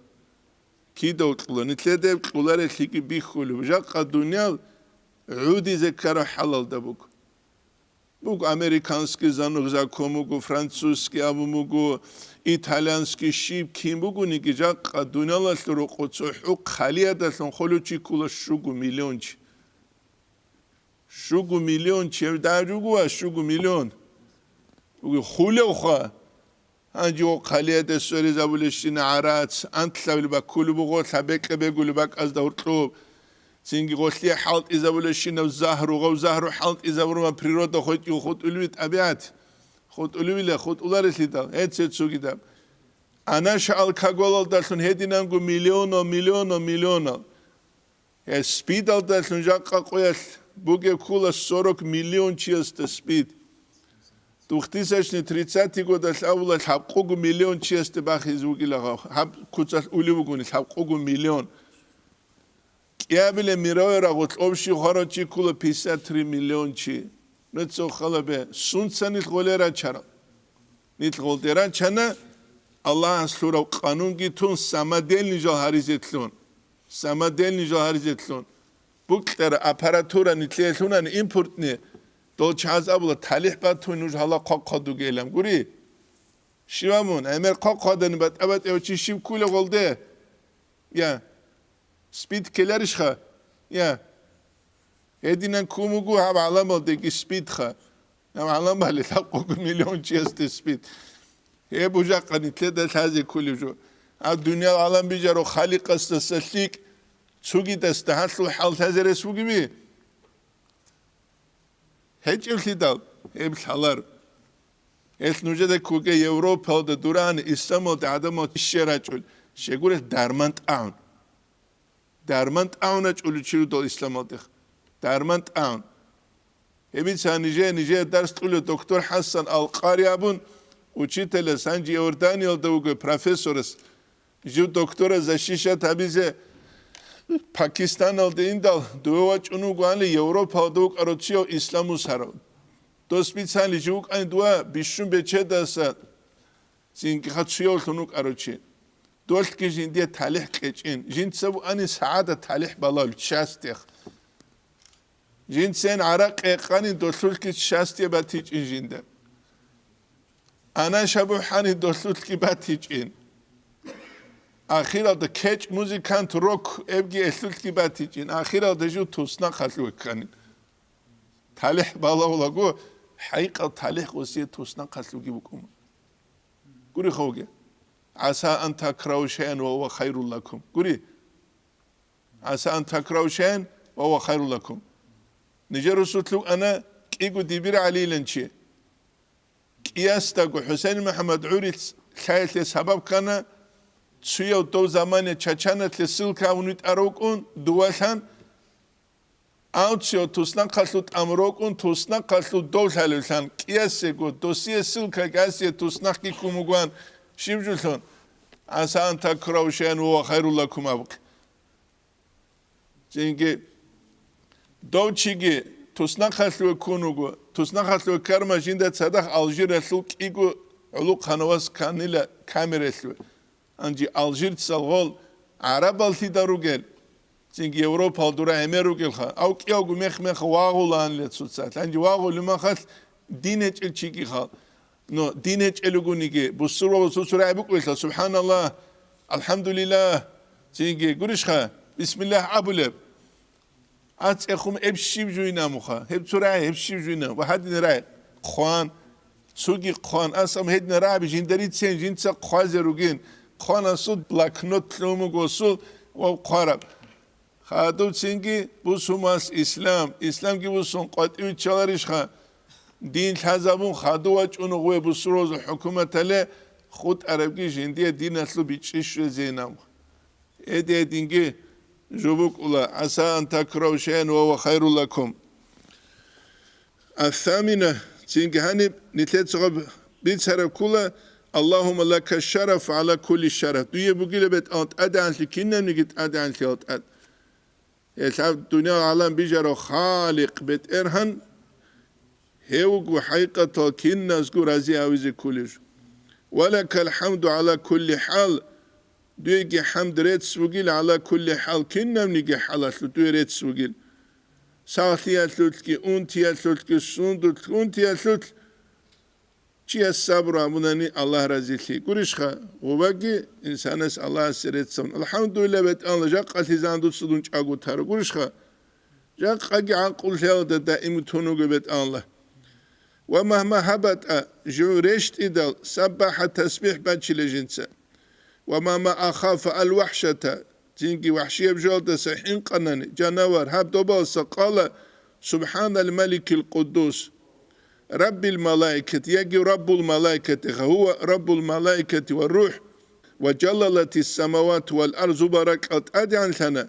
Кидав кьола. Нилъеда гьеб кьоларелъиги бихьулеб. Жакъа дуниял гӀудизе ккараб хӀалалда буго. Буго американский зано-, закон буго, французский абун буго, итальянский, щиб кин бугониги, жакъа дуниялалъул рокъо цо хӀухъ хъалиядалъун холев чи ккула щуго миллион чи. Щуго миллион чи, гьев дагьаб жуго ва щуго миллион. Буго хулевха. Гьанже гьев хъалиядас сверизабулебщина гӀарац, антлъабил баккулеб буго, лъабекьа бегулеб бакӀазда гьоркьоб. Цинги гъолъие хӀалтӀизабулебщинаб загьру, гъов загьру хӀалтӀизабурма природа хвечӀев хутӀулеви тӀабигӀат. ХутӀулевила, хутӀуларелъидал, гьеце цогидаб. Анаша алкоголалдалъун гьединанго миллионал, миллионал, миллионал. Гьеб спидалдалъун жакъа къоялъ бугеб ккула сорок миллион чиясда спид. Двухтысячный тридцатый годалъ абула лъабкъого миллион чиясда бахизе вугила гьаб, гьаб куцалъ улев вугони лъабкъого миллион. КӀиабилеб мировой рагъулъ общий хварав чи ккула пятьдесят три миллион чи. Нуца халабе, сунца нилъ гъоле рачарал? Нилъ гъолде рачана, Аллагьас лъурав къанунги тун, самодельный жал гьаризе лъун. Самодельный жал гьаризе лъун. Букьара аппаратура нилъее лъунани импортни, дол чагӀаз абула, талихӀ батун нуж гьала хъвахъ хъвадугейилан. Гури? Щиваб мун, гӀемер хъвахъ хъвадани батӀа-батӀияв чи щиб ккула гъолде? Я. СПИД ккеларищха? Я. Гьединан ккун буго гьаб гӀаламалдеги СПИДха. Гьаб гӀаламалде лъабкъого миллион чиясде СПИД. Гьеб бужахъа нилъеда лъазе кколев жо. Гьаб дуниял гӀалам бижарав Халикъасдаса лъикӀ цогидасда гьалъул хӀал лъазе рес бугеби? ГьечӀеблъидал гьеб лъалар. Гьелъ нужеда ккоге Европалда дурани, исламалда гӀадамал щерачӀул, щегурелъ дарман тӀагӀун. Дарман тӀагӀуначӀулев чи рудал исламалдехъ. Дарман тӀагӀун. Гьеб бица нижее, нижее дарс кьулев доктор ХӀасан Ал-Къари абун, учителас гьанже Иорданиялда вугев профессорас, жив доктора защищать гьабизе Пакистаналде индал, дуве вачӀун вугоани Европалда вукӀарав чияв ислам вусарав. Дос бицани жив вукӀани дува бищун бечедаса цинги хацуявлъун вукӀарав чи. Долъги жиндие талихӀ кьечӀин, жинца буани сагӀада талихӀ балал частех. Жинцен гӀаракъ къекъани долъулъги часте батичӀин жинда. Анаш абухӀани долъулъги батичӀин. Ахиралда кечӀ музыкант рок эбги элъулъги батичӀин. Ахиралда жив туснахъалъув векканин. ТалихӀ балагьулаго, хӀайкъал талихӀ гъосие туснахъалъувги букӀума. Гури хавги. «ГӀаса ан такрау шайан ва гьува хайрул лакум». Гури. «ГӀаса ан такрау шайан ва гьува хайрул лакум». Нижер русулъ вукӀана кӀиго дибир гӀалилан чи. КӀиясдаго ХӀусейн МухӀаммад гӀурилъ лъаялъе сабаб ккана, цуяв дов замане Чачаналъе ссылка гьабун витӀарав вукӀун, дувалъан, авцио туснахъалъув тӀам рокӀун, туснахъалъув дов лъалевлъан, кӀиясего, досие ссылка, кӀиясие туснахъги ккун бугоан, щиб жулъун? «ГӀаса ан такрау шайан ва гьува хайрул лакум» абухъе. Цинги дов чиги туснахъалъуве ккун вуго. Туснахъалъуве ккарма жинда цадахъ Алжиралъул кӀиго гӀулухъанав вас кканила камералъуве. Гьанже алжирцал гъол гӀарабал лъида ругел, цинги Европал дура гӀемер ругелха. Ав кӀиявго мех-мех вагъулаанила цоцалъ. Гьанже вагъулеб махалъ дин гьечӀел чиги хал. Но дин гьечӀел ругониги, бусурбабаз цо-цо рагӀи букӀуелъа, субхӀаналлагь, алхӀамдулиллагь, цинги гурищха? бисмиллагь абулеб. АцӀехун гьеб щиб жуйна муха? Гьеб цо рагӀи, гьеб щиб жуйна? Ва гьадин рагӀи хъван, цоги хъван. Ас ам гьедин рагӀаби жиндарицин жинца хъвазе ругин. Хъван асул блокнот лъумуг асул ва хъвараб. Хадубцинги бусумас ислам, исламги бусун къватӀивиччаларищха? Дин лъазабун хаду вачӀун гъве бусурозул хӀукуматале хутӀарабги жиндие диналъул бичӀчӀи щвезейин аб. Эдединги жубукӀула, гӀаса ан такрау шайан ва ва хайруллакум. Ас-самина, цинги гьаниб нилъецаго бицараб ккула, Аллагьумма лака шараф гӀала кулли шараф. Дуе бугила бетӀал тӀадегӀанлъи кинабниги тӀадегӀанлъиял тӀад. Гьелъаб дуниял гӀалам бижарав Халикъ БетӀергьан, гьев вуго хӀакъикъатал киназго рази гьавизе кколев. Ва лакал хӀамду гӀала кулли хӀал, дуеги хӀамд рецц бугил гӀала кулли хӀал, кинабниги хӀалалъулъ дуе рецц бугил. Сагълъиялъулъги, унтиялъулъги, сундулъ, унтиялъулъ. Чияс сабру гьабунани Аллагь разилъи. Гурищха, гъубаги инсанас Аллагьасе реццавун. АлхӀамдулилла, бетӀанла, жакъалъизан дуца дун чӀаго таро. Гурищха, жакъаги гӀакълуялда даим тун вуго бетӀанла. Ва магьма гьабатӀа, жив рещтӀидал, саббахӀа, тасбихӀ бачила жинца. Ва магьма ахафа аль-вахӀшата, цинги вахӀшияб жоялдаса хӀинкъанани, жанавар, гьаб добалса къала, Субханаль Маликил Къуддус, Раббил Малаикат, яги Раббул Малаикати, гьува Раббул Малаикати ва РухӀ, ва Жаллалатис самават вал арзу баракьал тӀадегӀанлъана,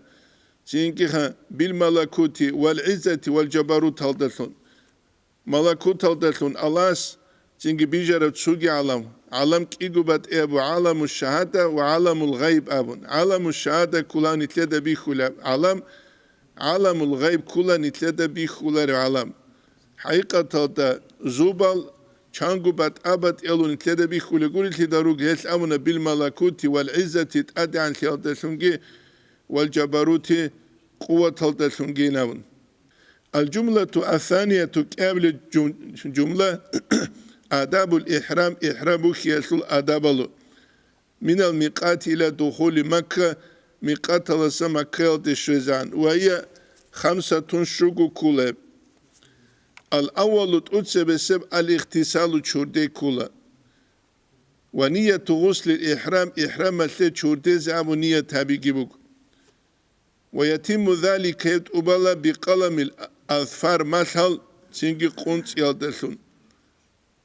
цинги ха бил малакути вал гӀиззати вал жабаруталдалъун. Малакуталдалъун Аллагьас цинги бижараб цоги гӀалам, гӀалам кӀиго батӀи абу, гӀаламу шагьада ва гӀаламул гъайб абун. ГӀаламу шагьада ккола нилъеда бихьулеб гӀалам, гӀаламул гъайб ккола нилъеда бихьулареб гӀалам. ХӀакъикъаталда зубал чанго батӀа-батӀиялъун нилъеда бихьулеб гурелъидал руго гьелъ абуна бил малакути вал гӀиззати тӀадегӀанлъиялдалъунги вал жабарути къуваталдалъунги абун. Аль-жумлату ас-санияту, кӀиабилеб жум-, жумла, адабул ихӀрам, ихӀрам бухьиялъул адабалу. Минал микъати ила духули Макка, микъаталаса Маккаялде щвезегӀан, ва гьия хамсатун, щуго ккула. Ал-аввалу, тӀоцебесеб, ал-ихтисалу, чурде ккула. Ва нияту гъуслил ихӀрам, ихӀрамалъе чурдезе абун ният гьабиги буго. Ва ятимму залика, гьеб тӀубала бикъаламил азфар, малъал цинги къунцӀиялдалъун.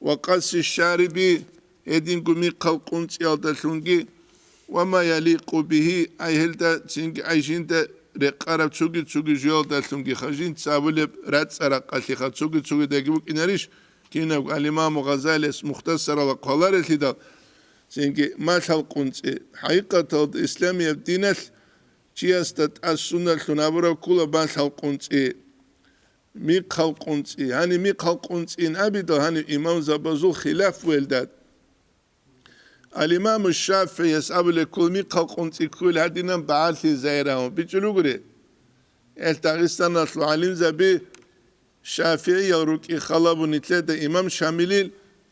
Ва къасси шариби, гьединго михъал къунцӀиялдалъунги, ва ма яликъу бигьи, ай гьелда цинги ай жинда рекъараб цоги-цоги жоялдалъунги, ха жинца абулеб рацӀцӀа-ракъалъиха цоги-цогидаги букӀинарищ, кинабго ал-Имаму Гъазалияс Мухтасаралда хъваларелъидал, цинги малъал къунцӀи. ХӀакъикъаталда исламияб диналъ чиясда тӀасуналъун абураб ккола малъал къунцӀи, михъал къунцӀи. Гьаниб михъал къунцӀин абидал, гьаниб имамзабазул хилаф велдад. Ал-Имаму ШафигӀияс абулеб ккола михъал къунцӀи кколел гьадинан багӀарлъи загьирабун бичӀчӀулел ругони. Гьел Дагъистаналъул гӀалимзаби ШафигӀиял рукӀин халабун нилъеда имам Шамилил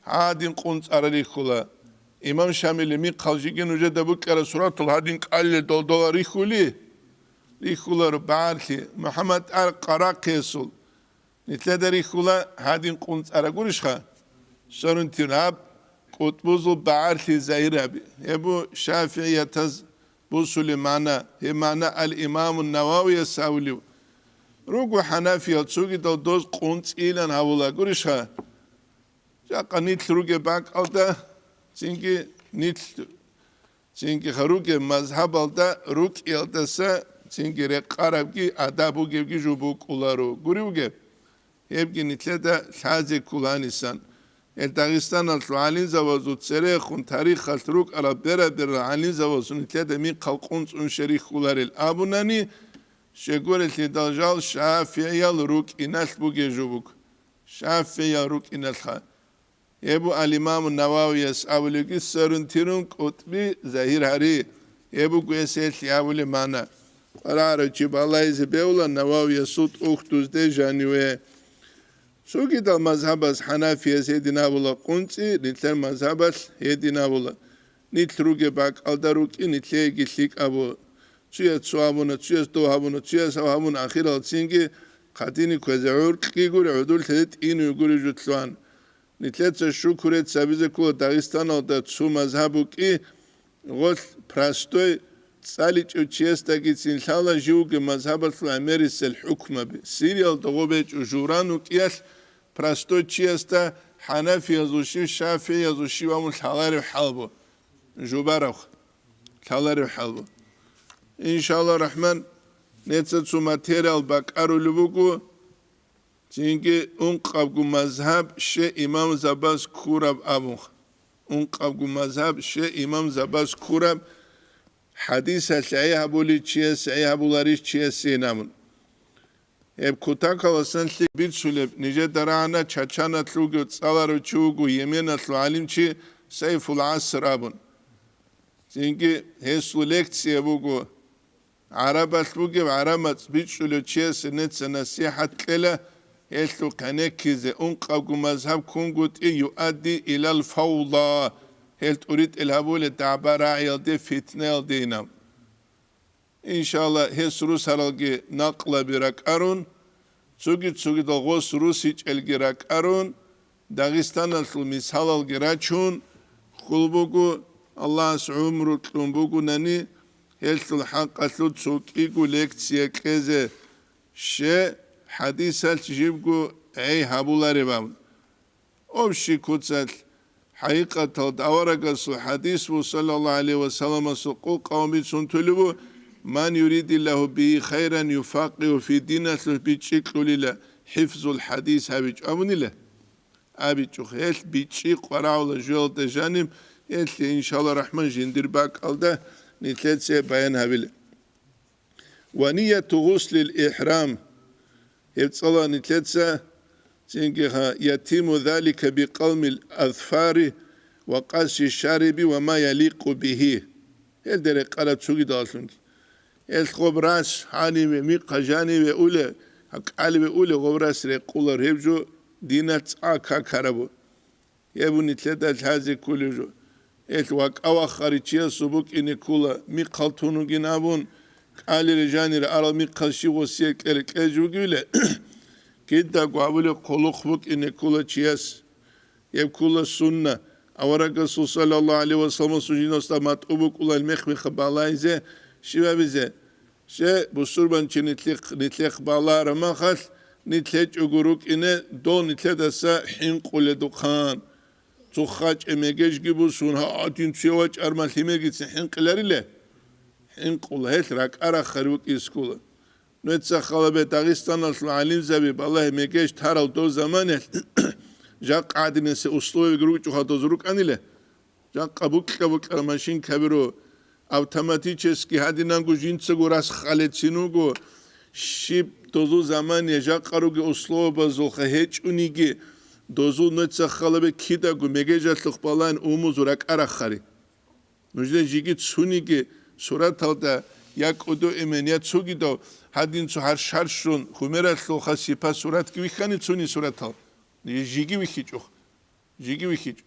гьадин къунцӀара рихьула. Имам Шамилил михъал жиги нужеда букӀараб суратул гьадин кӀалел долдола рихьули? Рихьуларо багӀарлъи. МухӀаммад ар-Къарахъиясул нилъеда рихьула гьадин къунцӀара гурищха? Сорунтир гьаб кӀутӀбузул багӀарлъи загьираби. Гьеб бу шафигӀиятаз бусулеб магӀна, гьеб магӀна ал-Имаму Нававияс гьавулев. Руго хӀанафиял цогидал доз къунцӀилан гьавула гурищха? Жакъа нилъ ругеб бакӀалда, цинги нилъ, цинги ха ругеб мазгьабалда рукӀиялдаса цинги рекъарабги адаб бугебги жо букӀуларо. Гуревги, гьебги нилъеда лъазе кколанисан. Гьел Дагъистаналъул гӀалимзабазул церехун тарихалъ рукӀарал бера-берал гӀалимзабазул нилъеда михъал къунцӀун шерихьуларел абунани, щегорелъидал жал шафигӀиял рукӀиналъ бугеб жо буго. ШафигӀиял рукӀиналъха. Гьеб бу ал-Имаму Нававияс абулевги сарун-тирун кӀутӀби загьир гьари. Гьеб буго гьес гьелъие абулеб магӀна. КъварагӀарав чи балайзе бевла Нававиясул тӀухьдузде жаниве. Цогидал мазгьабаз хӀанафияз гьедин абула къунцӀи, нилъер мазгьабалъ гьедин абула. Нилъ ругеб бакӀалда рукӀи нилъееги лъикӀабу. Цуяс цо гьабуна, цуяс дов гьабуна, цуяс гьав гьабуна, ахирал цинги хъатине кквезе гӀуркьги гури, гӀудуллъизе тӀинуй гури жутлъуан. Нилъеца шукурец гьабизе ккола Дагъистаналда цо мазгьаб букӀи, гъолъ простой цӀаличӀев чиясдагицин лъала живги мазгьабалъул гӀемерисел хӀукмаби. Сириялда гъо бечӀо журан вукӀиялъ простой чиясда хӀанафиязул щив, шафигӀиязул щив абун лъаларев хӀалбу. Жубарав лъаларев хӀалбу. Иншалла рахман, неца цо материал бакӀарулеб буго, цинги ункъабго мазгьаб ще имамзабаз ккураб абун. Ункъабго мазгьаб ще имамзабаз ккураб, хӀадисалъ гӀей гьабулей чияс гӀей гьабуларищ чиясейин абун. Гьеб кутакаласан лъикӀ бицулеб, нижеда рагӀана Чачаналъувги цӀаларав чи вуго, Йеменалъул гӀалимчи Сайфул ГӀаср абун. Цинги гьесул лекция буго, гӀарабалъ бугеб гӀараб мацӀ бичӀчӀулев чиясе неца насихӀат кьела, гьелъул кенеккизе, ункъабго мазгьаб ккунгутӀи, юадди илал фавда, гьел тӀуритӀел гьабулеб дагӀба-рагӀиялде, фитнаялдейин абун. Иншалла, гьес русаралги накълаби ракӀарун, цоги-цогидал гъос русичӀелги ракӀарун, Дагъистаналъул мисалалги рачун, хъул буго, Аллагьас гӀумру кьун бугунани, гьелъул хӀакъалъулъ цо кӀиго лекция кьезе, ще хӀадисалъ живго гӀей гьабулареб абун. Общий куцалъ, хӀакъикъаталда аварагасул хӀадис ва саллаллагьу гӀалайгьи ва салламасул къо къавмицун тулебу, «Ман юридиллагьу бигьи хайран юфаккъигьу фиддин», диналъул бичӀчӀи кьулила, хӀифзул хӀадис гьабичӀо абунила. АбичӀухъ гьелъ бичӀчӀи къварагӀула жуялда жаниб, гьелъие, иншалла рахман, жиндир бакӀалда нилъеца баян гьабила. Ва нияту гъуслил ихрам. Гьеб цӀала нилъеца, цинги гьа, ятиму залика бикъалмил азфари ва къасси шариби ва ма яликъу бигьи. Гьелде рекъараб цогидаллъунги. Гьелъ гъоб рас гьаниве, микъа жаниве уле, гьаб кӀаливе уле гъоб рас рекъулар гьеб жо дина цӀа какарабу. Гьеб нилъеда лъазе кколев жо. Гьелъ вакӀа-ваххаричиясул букӀине ккола, михъал тун вугин абун, кӀалире-жанире арал михъал щив гъосие кьере кьеж вугевиле, кидаго абулеб хъулухъ букӀине ккола чияс. Гьеб ккола сунна. Аварагасул саллаллагьу гӀалайгьи ва салламасул жинасда матӀу букӀулан мех-меха балайзе, щибабизе. Ще бусурбанчи нилъехъ, нилъехъ балараб махалъ, нилъ гьечӀого рукӀине, дол нилъедаса хӀинкъуледухъан. Цо хъачӀе мегежги бусун, гьа, гьадин цуя вачӀарма лъимегицин хӀинкъилариле? ХӀинкъула, гьелъ ракӀа-рахъари вукӀизе ккола. Нуца халабе Дагъистаналъул гӀалимзаби балагье мегеж тарал дов заманалъ жакъа гӀадинасе условияги рукӀчӀухъа доз рукӀаниле? Жакъа букьа-букьара машинкаби ру, автоматически гьадинанго жинцаго рас халецин вуго, щиб дозул замане жакъа руги условабазулха гьечӀониги, дозул нуца халабе кидаго мегежалъухъ балан умузу ракӀа-рахъари. Нужеда жиги цуниги сураталда я кӀудо эмен, я цогидав гьадин цо гьарш-гьаршрун хумералъулха сипа суратги вихьани цуни суратал. Жиги вихьичӀухъ. Жиги вихьичӀ.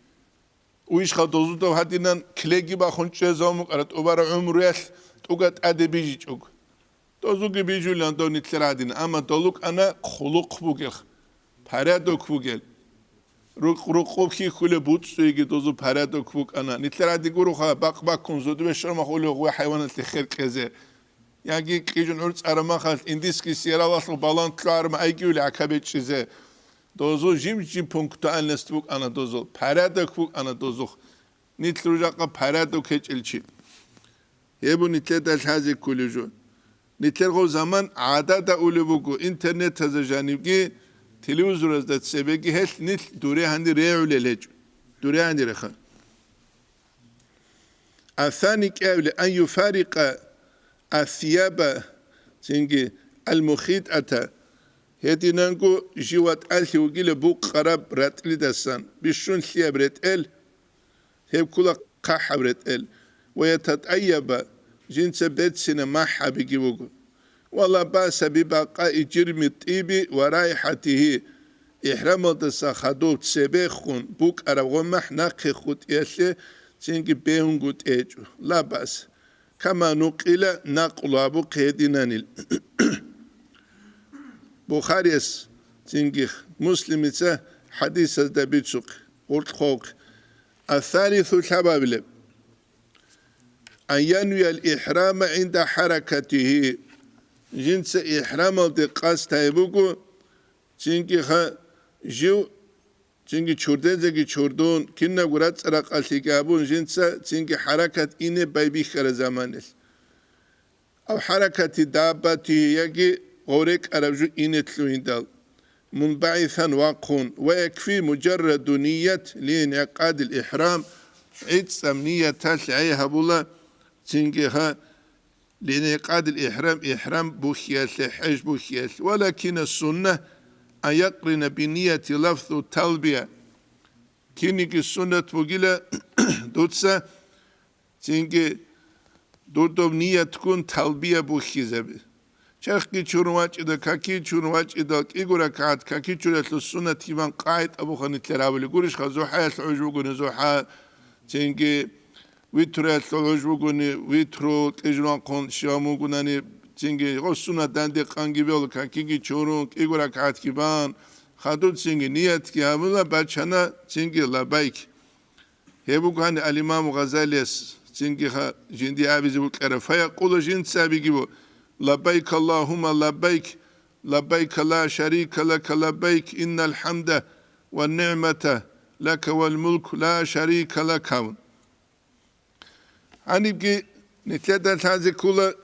Уйшха дозудав гьадинан килеги бахун чӀезавун букӀара тӀубара гӀумруялъ тӀуга тӀаде бижичӀого. Дозуги бижулан дов нилъер гьадин, амма долукӀана хъулухъ бугел, порядок бугел. Рукъ-рукъуб хьихьулеб буцӀцӀуеги дозу порядок букӀана. Нилъер гьади гуруха бакъ баккун зудбе шармахулев гъуя хӀайваналъе хер кьезе. Яги кьижун гӀур цӀарамахалъ индийский сериалалъул балан лъугӀарма айгиули гӀака бечӀчӀизе. Дозу жим-жим пунктуальность букӀана дозул, порядок букӀана дозухъ. Нилъ ружахъа порядок гьечӀел чи. Гьебу нилъеда лъазе кколев жо. Нилъер гъов заман гӀадада улев вуго, интернетазда жанивги, телевизоразда цебеги гьелъ нилъ дуре гьанир регӀулел гьечӀо. Дуре гьанир реха. Асани кӀевли, ан юфарикъа асияба, цинги, ал-мухитӀата, гьединанго жив ватӀалъи вугила букъараб ратӀлидасан, бищун лъияб ретӀел, гьеб ккула хъахӀаб ретӀел, ва ятатӀайяба, жинца берцина махӀ гьабиги вуго. Ва ла баса бибакъаи жирми тӀиби ва райхӀатигьи, ихӀрамалдаса хадув цебехун букӀараб гъомахӀ нахъе хутӀиялъе цинги бегьунгутӀи гьечӀо. Ла баса. Кама нукъила, накълу гьабухъе гьединанил. Бухарияс цинги Муслимица хӀадисазда бицухъ гъоркьхъухъ. Асалису лъабабилеб. Ан янвиял ихӀрама гӀинда хӀаракатихьи. Жинца ихӀрамалде къасд гьабуго, цинги ха-, жив, цинги чурдезеги чурдун, кинабго рацӀцӀа-ракъалъиги абун, жинца цинги хӀаракат ине байбихьара заманилъ. Ав хӀаракати даббати яги гъорекӀараб жу ине лъугьиндал, мунбагӀисан вахъун, ва якфи муджарраду ният лиинӀикъадил ихӀрам, гӀицӀаб нияталъ гӀей гьабула, цинги гьа, лиинӀикъадил ихӀрам, ихӀрам бухьиялъе, хӀеж бухьиялъе, валакина сунна ан якърина бинияти лафзу талбия. Кинниги суннат бугила дуца, цинги дурдоб ниятккун талбия бухьизаби. Чархги чурун вачӀида, каки чурун вачӀида, кӀиго ракагӀат каки чуралъул суннат гьиман къагӀид абухъани лъарабули гурищха, зухӀаялъ гӀуж бугони зухӀа, цинги витруялъул гӀуж бугони витру, кьижуланхъун щиван бугунани, цинги гъо суннат данде къанги бел, какиги чурун, кӀиго ракагӀатги бан, хадуб цинги ниятги гьабула, бачана цинги лаббайк. Гьеб буго гьаниб ал-Имаму Гъазалияс цинги ха-, жинди абизе букӀараб. Фаякъула жинца абиги бу: «Лаббайк Аллагьумма лаббайк, лаббайк ла шарика лака лаббайк, иннал хӀамда ва нигӀмата лака вал мулк ла шарика лак», – абун. Гьанибги нилъеда лъазе ккола,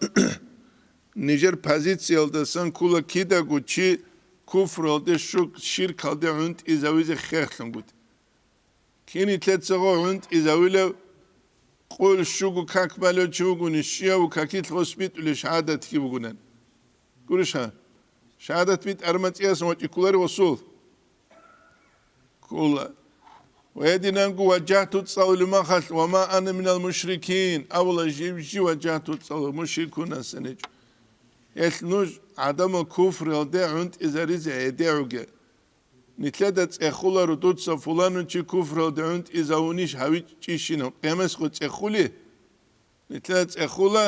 нижер позициялдасан ккола кидаго чи куфралде, щук-, ширкалде гӀунтӀизавизе хехлъунгутӀи. Кин нилъецаго гӀунтӀизавилев, къул щуго как балев чи вугони, щияв какилъ гъос битӀулев шагьадатги бугунан. Гурищха? Шагьадат битӀараб мацӀиясан вачӀи кколарев гъосул? Ккола. Ва гьединанго ваджагьту цӀалулеб махалъ, «Ва ма ана минал мушрикин», абула жив-жив ваджагьту цӀалу, мушрикунасан гьечӀо. Гьелъ нуж гӀадамал куфралде гӀунтӀизаризе гӀедегӀуге. Нилъеда цӀехуларо дуца фуланун чи куфралде гӀунтӀизавунищ гьавичӀищинав, къиямасго цӀехули? Нилъеда цӀехула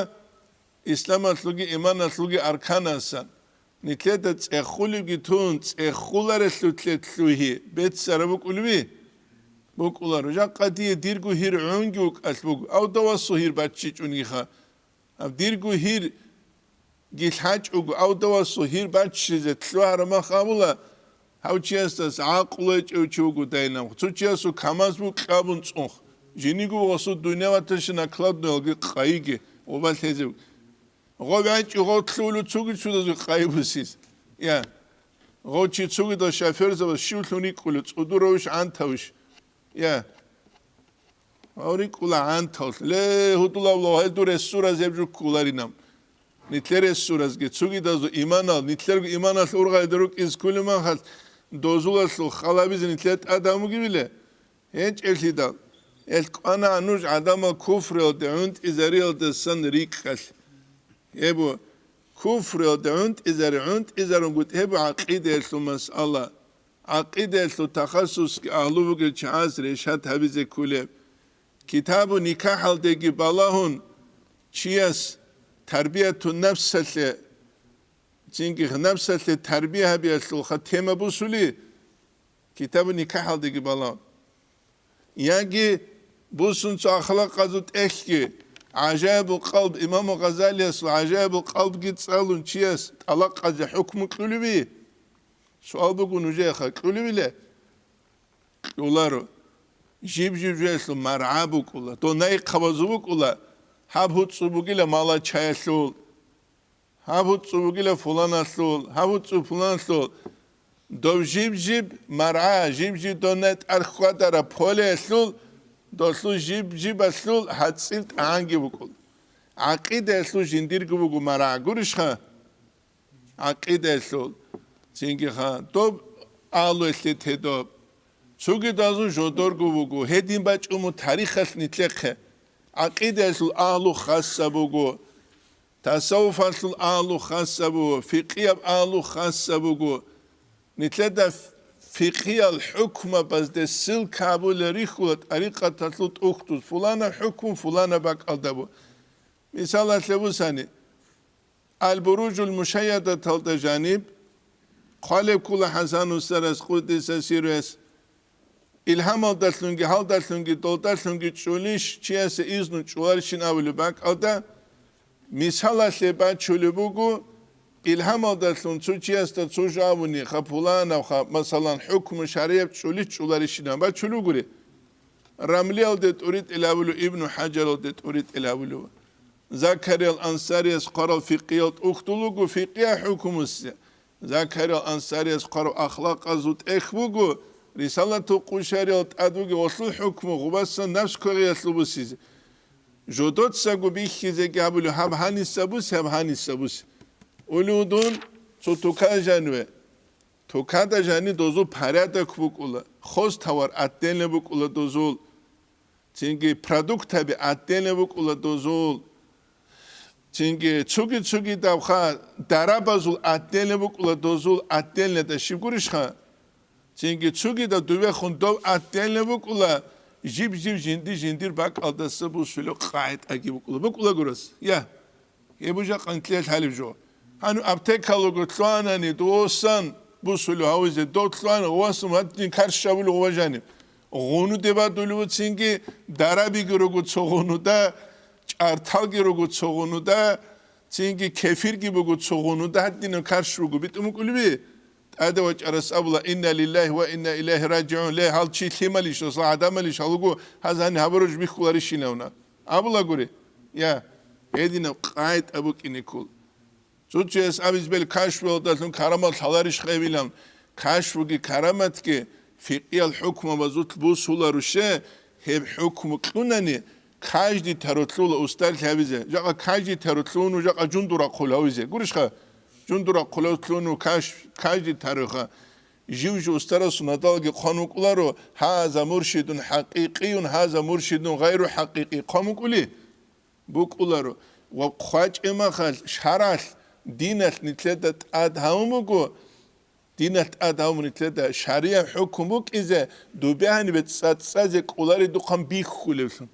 исламалъулги иманалъулги арканасан. Нилъеда цӀехулевги тун, цӀехуларелъул лъе-, лъугьи беццараб букӀулеби? БукӀуларо. Жакъа дие дирго гьир гӀунги вукӀалъ буго, авдавасул гьир баччичӀунгиха. Гьаб дирго гьир гилъ гьачӀого, авдавасул гьир баччизе лъугьараб мах абула, гьав чиясдас гӀакълу гьечӀев чи вуго дайинаб. Цо чиясул камаз бу кьабун цӀунх. Жиниго гъосул дунияваташи накладуялги къайиги, гъоба лъезев. Гъов гӀечӀи гъов лъугьулев цуги чудазги къайи бусиз. Я. Гъов чи цугидал шоферзабаз щивлъун рикӀкӀулев, цӀудуравищ, гӀантавищ? Я. Гьав рикӀкӀула гӀанталъ. Ле, гьудулав ло, гьел дур ресураз гьеб жо кколаринаб. Нилъер ресуразги, цугидазул иманал, нилъерго иманалъ ургъайда рукӀиз кколеб махалъ, дозулалъул халабизе нилъер тӀадамуги биле? ГьечӀеблъидал. Гьел кӀвана нуж гӀадамал куфриялде, гӀунтӀизариялдасан рикӀкӀалъ. Гьеб куфриялде гӀунтӀизари, гӀунтӀизарунгутӀ гьеб гӀакъидаялъул масъала. ГӀакъидаялъул тахассусги агьлу бугел чагӀаз решат гьабизе кколеб. Китабу никахӀалдеги балагьун, чияс тарбияту нафсалъе, цинги нафсалъе тарбия гьабиялъулха тема бусули, китабу никахӀалдеги балагьун. Яги бусун цо ахлакъазул тӀехьги, гӀажаибул къалб, имаму Гъазалиясул гӀажаибул къалбги цӀалун чияс тӀалакъазе хӀукму кьулеви? Суал буго нужееха, кьулевиле? Кьуларо. Жиб-жиб жоялъул маргӀа букӀула, донайихъабазул букӀула, гьаб гьуцӀцӀу бугила малачаялъул, гьаб гьуцӀцӀу бугила фуланалъул, гьаб гьуцӀцӀу фуланалъул. Дов жиб-жиб маргӀа, жиб-жиб донай тӀад хьвадараб полеялъул, долъул жиб-жибалъул гьацӀил тӀагӀанги букӀула. ГӀакъидаялъул жиндирго буго маргӀа, гурищха? ГӀакъидаялъул. Цинги ха, доб агьлуялъе тедоб. Цугидазул жодорго буго, гьедин бачӀун мун тарихалъ нилъехъе. ГӀакъидаялъул агьлу хасса буго, тасаввуфалъул агьлу хасса буго, фикъияб агьлу хасса буго. Нилъеда фикъиял хӀукмабазде ссылка гьабулел рихьула тӀарикъаталъул тӀухьдуз, фулана хӀукму, фулана бакӀалда бу. Мисалалъе бусани, Аль-Буружул Мушайядаталда жаниб, хъвалеб ккола ХӀасан устарас, къуддиса сирруяс, илгьамалдалъунги, гьалдалъунги, долдалъунги чӀулищ, чиясе изну чӀуларищин абулеб бакӀалда, мисалалъе бачулеб буго, илгьамалдалъун цо чиясда цо жо абуни, ха пуланав, ха, масалан, хӀукму шаригӀат чӀулищ чӀуларищинан бачулеб бугури. Рамлиялде тӀуритӀил абулев, Ибну ХӀажаралде тӀуритӀил абулев. Закариял Ансарияс хъварал фикъиял тӀухьдул руго фикъия хӀукмусе. Закариял Ансарияс хъварав ахлакъазул тӀехь буго, Рисалатул Къушариял тӀад бугеб гъолъул хӀукму гъубасан напс квегъиялъул бусизе. Жодоцаго бихьизеги абулев, гьаб гьаниса бусе, гьаб гьаниса бусе. Улудун цо тукан жаниве. Тукада жани дозул порядок букӀула, хоз товар отдельно букӀула дозул, цинги продуктаби отдельно букӀула дозул, цинги цуги-цуги давха дарабазул отдельно букӀула дозул, отдельно да щиб гурищха? Цинги цуги да дувехун дов отдельно букӀула, жиб-жиб жинди-жиндир бакӀалдаса бусулев къагӀитӀаги букӀула. БукӀула гурас? Я. Гьеб жакъа нилъее лъалеб жо. Гьаниб аптекалго лъугьанани, дов васан бусулев гьавизе, дов лъугьана, васан гьадин карщ гьабулев гъова жаниб. Гъунуде бадулев цинги, дарабиги руго цо гъунуда, чӀарталги руго цо гъунуда, цинги кефирги буго цо гъунуда, гьадинаб карщ буго, битӀун букӀулеби? ТӀаде вачӀарас абула: «Инна лиллагьи ва инна илайгьи ражигӀун», ле, гьал чи лъималищ, гьасул гӀадамалищ гьалуго, гьаз гьаниб гьабураб жо бихьуларищинавна? Абулагури, я, гьединаб къагӀитӀа букӀине ккола. Цо-цояс абизе бегьула кашфуялдалъун карамал лъаларищ гьебилан, кашфуги караматги фикъиял хӀукмабазулъ бусуларуще, гьеб хӀукму кьунани, каждый таро лъугьула устарлъи гьабизе, жакъа каждый таро лъугьун жакъа жундур рахъул гьавизе. Гурищха? Жундур рахъул гьав лъугьун каш-, каждый тароха. Жив-жив устарасул надалги хъван вукӀуларо: «Гьаза муршидун хӀакъикъиюн, гьаза муршидун гъайру хӀакъикъи», хъван вукӀули? БукӀуларо. Ва хъвачӀеб махалъ, шаргӀалъ, диналъ нилъеда тӀад гьавун буго, диналъ тӀад гьавун нилъеда шаригӀат хӀукму букӀизе, дубе гьанибе цӀацӀазе кӀоларидухъан бихьулевлъун.